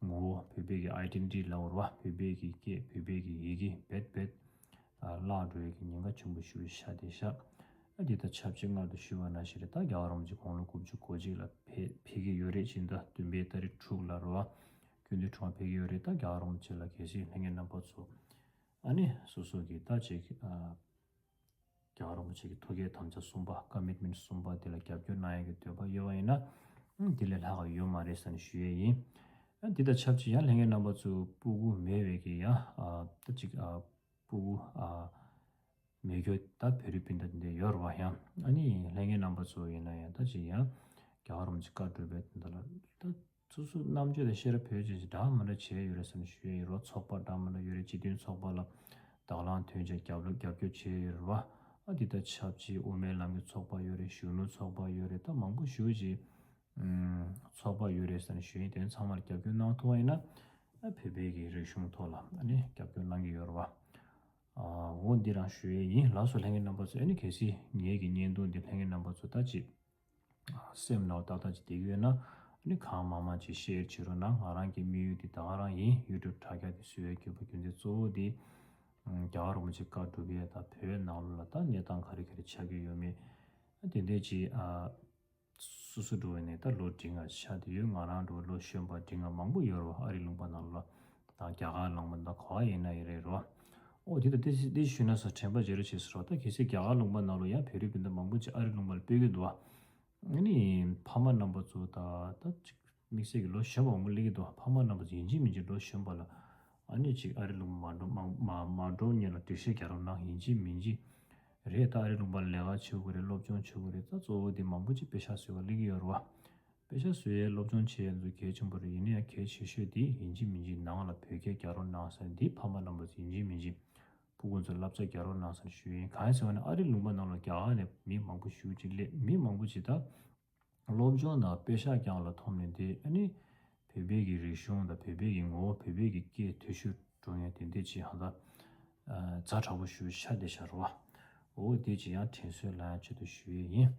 ངོ་བོ། བོད་པའི་གི་ཨའི་ཌེན་ཊི་ཊི་ལབ་དགོས་རེད་བ། བོད་པའི་གི་སྐད། བོད་པའི་གི་ཡི་གེ་རྦད་རྦད་ཨ། བརླག་འགྲོ་ཡས་ཀྱི་ཉེན་ཁ་ཆེན་པོ་ཞེ་པོ་ཅིག་ཆགས་བསྡད་ཤག་ཨ། འདི་དང་ཆབས་ཅིག་སྔར་དུ་ཞུས་པ་ནང་བཞིན་རེད། ད་རྒྱལ་བ་རིན་པོ་ཆེ་དགུང་ལོ་དགུ་བཅུ་གོ་གཅིག་ལ་ཕེབས་ཕེབས་ཀྱི་ཡོད་རེད། ཕྱི་ཟླ་བདུན་པའི་ཏ་རིག་དྲུག་ལ་རེད་བ། སྐུ་མདུན་དྲུང་པ་ཕེབས་ཀྱི་ཡོད་རེད། ད་རྒྱལ་བ་རིན་པོ་ཆེ་ལ་གལ་སྲིད་ལྷན་རྒྱས་རྣམ་པ་ཚོ་ཨ་ནི་སོ་སོ་གི་ད་ཅིག་ཨ། རྒྱལ་བ་རིན་པོ་ཆེ་གི་ཐུགས་བསྐྱེད་དམ་བཅའ་གསུམ་པ། ཀོ་མིཊ་མེནཊ་གསུམ་པ་དེ་ལ་རྒྱབ་སྐྱོར་གནང་ཡག་གི་འདོད་པ་ཡོད་པ་ཡིན་ན། ཨང་། དེ་ལས་ལྷག་པ་ཡོད་མ་རེད་ཟེར་ནས་ཞུ་ཡས་ཡིན། ཨ། འདི་དང་ཆབས་ཅིག་ཡང་ལྷན་རྒྱས་རྣམ་པ་ཚོ་སྤུ་གུ་མེད་པའི་གི་ཡང་ཨ། ད་ཅིག་ཨ། སྤུ་གུ་ཨ། མེད་རྒྱུ་ད་བོད་རིགས་སྤུན་ཟླ་དེ་འདྲ་ཡོད་རེད་བ་ཡང་། ཨ་ནི་ལྷན་རྒྱས་རྣམ་པ་ཚོ་ཡིན་ན་ཡང་ད་ཅིག་ཡང་རྒྱལ་བ་རིན་པོ་ཆེ་བཀའ་སྒྲུབ་པའི་དེ་འདྲ་ལ་ད། སོ་སོ་རྣམ་དཔྱོད་དང་ཤེས་རབ་བེད་སྤྱོད་ཀྱིས་འདྲ་མི་འདྲ་བྱས་ཡོད་རེད་ཟེར་ནས་ཞུ་ཡས་ཡོད་རེད་བ། ཚོགས་པ་འདྲ་མི་འདྲ་ཡོད་རེད། སྤྱི་མཐུན་ཚོགས་པ་ལ་དང་བླངས་ཐོན་བྱས་རྒྱབ་ལོག་རྒྱབ་སྐྱོར་བྱས་ཡོད་རེད་བ། ཨ། འདི་དང་ཆབས་ཅིག་དབུ་མའི་ལམ་གྱི་ཚོགས་པ་ཡོད་རེད། གཞོན་ནུ་ཚོགས་པ་ཡོད་རེད། ད་མང་པོ་ཞེ་པོ་ཅིག་ཨུམ། ཚོགས་པ་ཡོད་རེད་ཟེར་ནས་ཞུ་ཡིན། དེ་ཚང་མར་རྒྱབ་སྐྱོར་གནང་ཐུབ་པ་ཡིན་ན། ཨ། བོད་པའི་གི་རིག་གཞུང་ཐོག་ལ་ཨ་ནི་རྒྱབ་སྐྱོར་གནང་གི་ཡོད་རེད་བ། ཨ། འོ་འདི་རང་ཞུ་ཡས་ཡིན། ལགས་སོ་ལྷན་རྒྱས་རྣམ་པ་ཚོ། ཨ་ནི་གལ་སྲིད་ངེད་ཀྱི་བརྙན་ཐུང་འདི་ལྷན་རྒྱས་རྣམ་པ་ཚོ་ད་ཅིག་སེམས་ནང་ཏག་ཏག་ཅིག་བསྡད་ཀྱི་ཡོད་ན། ཨ་ནི་གང་མང་མང་ཅིག་ཤེར་བྱེད་རོགས་གནང་། ང་རང་གི་དམིགས་ཡུལ་འདི་ད་ག་རང་ཡིན། ཡུ་ཊུབ་དྲ་རྒྱ་འདི་བཟོ་བའི་དགོས་པ་རྒྱུ་མཚན་གཙོ་བོ་འདི་ཨམ། རྒྱལ་བ་རིན་པོ་ཆེ་བཀའ་སྒྲུབ་ཡས་དང་བོད་ནང་ལོགས་ལ་ད་གནས་སྟངས་ག་རེ་ག་རེ་ཆགས་ཀྱི་ཡོད་མེད། ཨ། དེ་འདྲས་ཅིག་ཨ། སོ་སོ་འགྲོ་བའི་ནས་ད་ལོ་འབྲིང་ང་ཆགས་བསྡད་ཡོད། ང་རང་འགྲོ་ལོ་གཞོན་པ་འབྲིང་ང་མང་པོ་ཡོད་རེད་བ། ཨ་རི་ལུང་པ་ནང་ལོགས་ལ་དང་རྒྱ་གར་ལུང་པ་ད་ག་པར་ཡིན་ན་ཡིན་རེད་རོ། ཨོ་དེ་ད་དེ་དེ་ཞུས་ན་ས་དྲན་པ་བརྗེད་རོགས་བྱེད་ཟེར་བ། ད་གལ་སྲིད་རྒྱ་གར་ལུང་པ་ནང་ལོགས་ཡང་བོད་རིགས་སྤུན་ཟླ་མང་པོ་ཅིག་ཨ་རི་ལུང་པ་ལ་སྤོས་ཀྱི་འདུག་བ། ཨ་ནི་ཕ་མ་རྣམ་པ་ཚོ་ད་ད་ཅིག་དམིགས་བསལ་གྱི་ལོ་གཞོན་པ་མང་པོ་སླེབས་ཀྱི་འདུག་ཕ་མ་རྣམ་པ་ཚོ་ཡིན་གཅིག་མིན་གཅིག་ལོ་གཞོན་པ་ལ་ཨ་ནི་ཅིག་ཨ་རི་ལུང་པ་མ་འགྲོ་མ་མ་མ་འགྲོ་སྔོན་ལ་འགྲེལ་བཤད་རྒྱག་རོགས་གནང་། ཡིན་གཅིག་མིན་གཅིག་ རེད། ད་ཨ་རི་ལུང་པ་ལ་ལས་ཀ་བྱེད་དགོས་རེད། སློབ་སྦྱོང་བྱེད་དགོས་རེད། ད་གཙོ་བོ་དེ་མང་པོ་ཅིག་པེ་ཤག་བཟོ་ག་སླེབས་ཀྱི་ཡོད་རེད་བ། པེ་ཤག་བཟོ་ཡས་སློབ་སྦྱོང་བྱེད་ཡས་ཚོ་གལ་ཆེན་པོ་རེད། ཡིན་ན་ཡང་གལ་ཆེ་ཤོས་དེ་ཡིན་གཅིག་མིན་གཅིག་ནང་ལ་བོད་སྐད་རྒྱག་རོགས་གནང་ཟེར་ནས། འདི་ཕ་མ་རྣམ་པ་ཚོ་ཡིན་གཅིག་མིན་གཅིག་སྤུ་གུ་ཚོ་བསླབ་བྱ་རྒྱག་རོགས་གནང་ཟེར་ནས་ཞུ་ཡིན། གང་ཡིན་ཟེར་བ་ན་ཨ་རི་ལུང་པ་ནང་ལ་རྒྱ་གར་ནས་མི་མང་པོ་ཞེ་པོ་ཅིག་སླེབས། མི་མང་པོ་ཅིག་ད་སློབ་སྦྱོང་དང་པེ་ཤག་རྐྱང་ལ་འཐོམ་ནས། དེ་ཨ་ནི་བོད་པའི་གི་རིག་གཞུང་དང་བོད་པའི་གི་ངོ་བོ། བོད་པའི་གི་སྐད་འཐུས་ཤོར་འགྲོ་མཁན་དེ་འདྲ་ཅིག་ཧ་ད་ཛ་དྲག་པོ་ཞེ་པོ་ཆགས་བསྡད་ཤག་རེད་བ། འོ་དེ་ཅིག་ཡང་དྲན་གསོ་ལབ་ཡག་ཆེད་དུ་ཞུ་ཡས་ཡིན།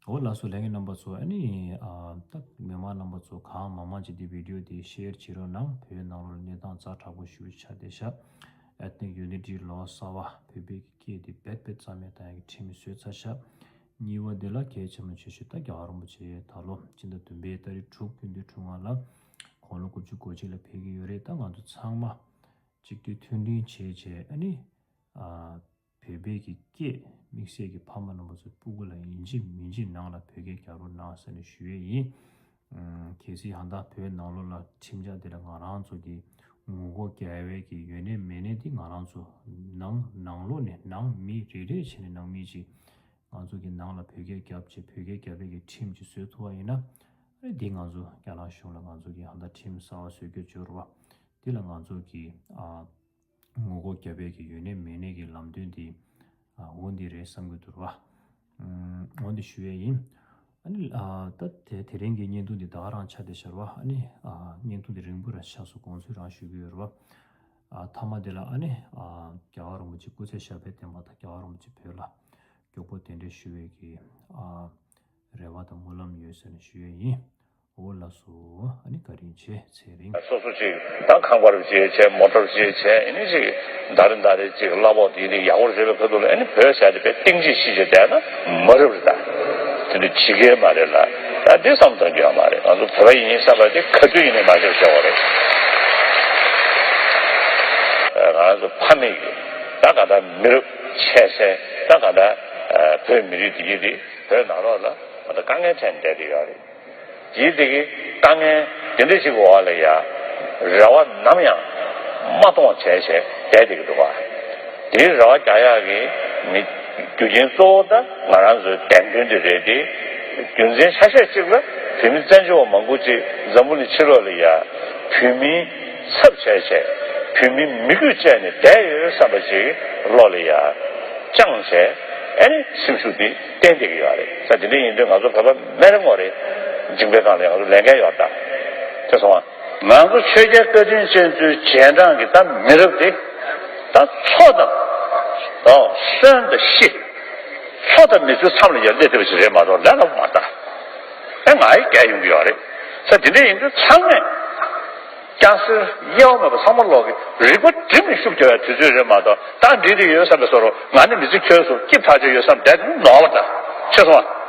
འོ་ལགས་སོ། ལྷན་རྒྱས་རྣམ་པ་ཚོ། ཨ་ནི་ཨ་ད་མི་མང་རྣམ་པ་ཚོ་གང་མང་མང་ཅིག་འདི་བི་ཌི་ཡོ་འདི་ཤེར་བྱེད་རོགས་གནང་། བོད་ནང་ལོགས་ལ་གནས་སྟངས་ཛ་དྲག་པོ་ཞེ་པོ་ཆགས་བསྡད་ཤག Ethnic Unity ལོ་གསར་བ། བོད་པའི་སྐད་འདི་རྦད་རྦད་རྩ་མེད་བཏང་ཡག་གི་ཁྲིམས་བཟོས་ཚར་ཤག་གཉིས་པ་འདི་ལ་གལ་ཆེན་པོ་ཆེ་ཤོས་ད་རྒྱལ་བ་རིན་པོ་ཆེ་ད་ལོ་སྤྱི་ཟླ་བདུན་པའི་ཏ་རིག་དྲུག་སྤྱི་ཟླ་དྲུག་ལྔ་ལ་དགུང་ལོ་དགུ་བཅུ་གོ་གཅིག་ལ་ཕེབས་ཀྱི་ཡོད་རེད། ད་ང་ཚོ་ཚང་མ་གཅིག་སྡུད་མཐུན་སྒྲིལ་བྱས་བྱས། ཨ་ནི་ཨ་བོད་པའི་གི་སྐད། དམིགས་བསལ་གྱི་ཕ་མ་རྣམ་པ་ཚོ་སྤུ་གུ་ལ་ཡིན་གཅིག་མིན་གཅིག་ནང་ལ་བོད་སྐད་རྒྱག་རོགས་གནང་ཟེར་ནས་ཞུ་ཡས་ཡིན། ཨ་གལ་སྲིད་ཡང་ད་བོད་ནང་ལོགས་ལ་ཁྲིམས་འཆར་དེ་ལ་ང་རང་ཚོ་གི་ངོ་རྒོལ་རྒྱག་ཡས་ཀྱི་ཡོད་ནའི་མེད་ནའི་དེ་ང་རང་ཚོ་ནང་ནང་ལོགས་ནས་ནང་མི་རེ་རེ་བྱས་ནས་ནང་མི་ཅིག་ང་ཚོ་གི་ནང་ལ་བོད་སྐད་རྒྱབ་བྱས། བོད་སྐད་རྒྱབ་ཡས་ཀྱི་ཁྲིམས་ཅིག་བཟོ་ཐུབ་པ་ཡིན་ན། ཨ་ནི་དེ་ང་ཚོ་རྒྱ་ནག་གཞུང་ལ་ང་ཚོ་གི་ཧ་ད་ཁྲིམས་གསར་བ་བཟོ་རྒྱུ་བྱོས་རོགས་བ། དེ་ལ་ང་ཚོ་གི་ཨ་ངོ་རྒོལ་རྒྱབ་ཡས་ཀྱི་ཡོད་ནའི་མེད་ནའི་གི་ལམ་སྟོན་དེ་ཨ་འོ་འདི་རེད་བསམ་གྱི་འདུག་ར་བ། ཨ་འོ་འདི་ཞུ་ཡས་ཡིན། ཨ་ནི་ཨ་ད་དེ་དེ་རིང་གི་བརྙན་ཐུང་འདི་ད་ག་རང་ཆགས་བསྡད་ཤག་ར་བ། ཨ་ནི་ཨ་བརྙན་ཐུང་འདི་རིང་པོ་རང་ཆགས་སོང་། དགོངས་ཚུལ་རང་ཞུ་གི་ཡོད་ར་བ། ཨ་མཐའ་མ་དེ་ལ་ཨ་ནི་ཨ་རྒྱལ་བ་རིན་པོ་ཆེ་སྐུ་ཚེ་ཞབས་པད་བརྟན་པ་དང་། རྒྱལ་བ་རིན་པོ་ཆེ་བོད་ལ་མགྱོགས་པོ་གདན་འདྲེན་ཞུ་བའི་གི་ཨ་རེ་བ་དང་སྨོན་ལམ་ཡོད་ཟེར་ནས་ཞུ་ཡས་ཡིན། འོ་ལགས་སོ། ཨ་ནི་བཀའ་དྲིན་ཆེ། ཚེ་རིང་། སོ་སོ་ཅིག་ད་ཁང་པ་རུ་ཅིག་བྱས། མོ་ཊ་རུ་ཅིག་བྱས། ཨ་ནི་ཅིག་ཟླ་རེ་ཟླ་རེ་ཅིག་གླ་ཕོགས་དེ་ནི་ཡག་པོ་རེད་པས། ཁ་ཐུག་ལ་ཨ་ནི་བོད་ཟེར་དེ་བས་གཏིང་གཅིག་གཞི་གཅིག་བསྡད་ན་མ་རབས་རེད། ད་དེ་འདྲ་བྱེད་ཀྱི་མ་རེད་ལ། ད་འདི་བསམ་བཏང་རྒྱུ་ཡོད་མ་རེད། ང་ཚོ་བོད་པ་ཡིན་བསམ་པ་དེ་ག་དུས་ཡིན་ནའི་མ་བརྗེད་ཆོག་པ་རེད། ང་ཚོ་ཕ་མེས་ཀྱི་ད་ག་ད་མི་རབས་ཆད་སེ་ད་ག་ད་བོད་མི་རིགས་འདི་གི་དེ་བོད་ནང་ལོགས་ལ་ད་དཀའ་ངལ་འཕྲད་ནས་བསྡད་དེ་ཡོད་རེད། དེའི་དེ་གི་དཀའ་ངལ་དེ་འདྲ་ཞིག་གི་འོག་ལ་ཡ་རེ་བ་ནམ་ཡང་མ་གཏོང་བ་བྱས་བྱས་བསྡད་བསྡད་ཀྱི་འདུག་བ། དེའི་རེ་བ་རྒྱག་ཡག་གི་མི་རྒྱུ་རྐྱེན་གཙོ་བོ་ད་ང་རང་ཚོའི་བདེན་དོན་དེ་རེད་དེ། རྒྱུ་མཚན་ཆ་ཤས་གཅིག་ལ་བོད་མི་བཙན་བྱོལ་བ་མང་པོ་ཅིག་འཛམ་བུ་གླིང་ཕྱི་ལོགས་ལ་ཡ་བོད་མིའི་ཚབ་བྱས་བྱས་བོད་མིའི་མི་རྒྱུད་བཅད་ནས་བསྡད་ཡོད་བསམ་པ་ཅིག་བློ་ལ་ཡ་བཅངས་བྱས། ཨ་ནི་སེམས་ཤུགས་འདི་བརྟན་བསྡད་ཀྱི་ཡོད་རེད། ས་དེ་འདྲ་ཡིན་དུས་ང་ཚོ་བོད་པ་མི་རེ་ངོ་རེ་མཇིང་པའི་སྒང་ལ་ང་ཚོ་ལས་འགན་ཡོད་ད། ཤེས་སོང་ང་། ང་ཚོ་ཆོས་རྒྱལ་བཀའ་དྲིན་ཅན་ཚོའི་རྗེས་འབྲང་གི་ད་མི་རབས་དེ་ད་འཚོ་དང་། ཨོ་གསོན་དང་ཤི། འཚོ་དང་མི་འཚོའི་མཚམས་ལ་ཡར་སླེབས་བསྡད་པ་ཞིག་རེད་མ་གཏོགས་ལས་སླ་པོ་མ་རེད་ད། ཨེ་ང་ཡི་རྒྱལ་ཡོང་གི་ཡོད་རེད། ས་དེ་འདྲ་ཡིན་དུས་ཚང་མས། སྐྱ་སེར་དབྱེ་བ་མེད་པར་ཚང་མ་ལོག་གི་རིག་པ་སྒྲིམ་ནས་ཤུགས་རྒྱག་ཡ་དུས་ཚོད་རེད་མ་གཏོགས། ད་འགྲིག་འགྲིག་ཡོད་བསམ་པའི་བཟོ་འདྲ། ང་ནི་མི་ཚེ་འཁྱོལ་སོང་སྐྱིད་ཐག་ཆོད་ཡོད་བསམ་བསྡད་ནོར་བ་འདྲ། ཤེས་སོང་ང་།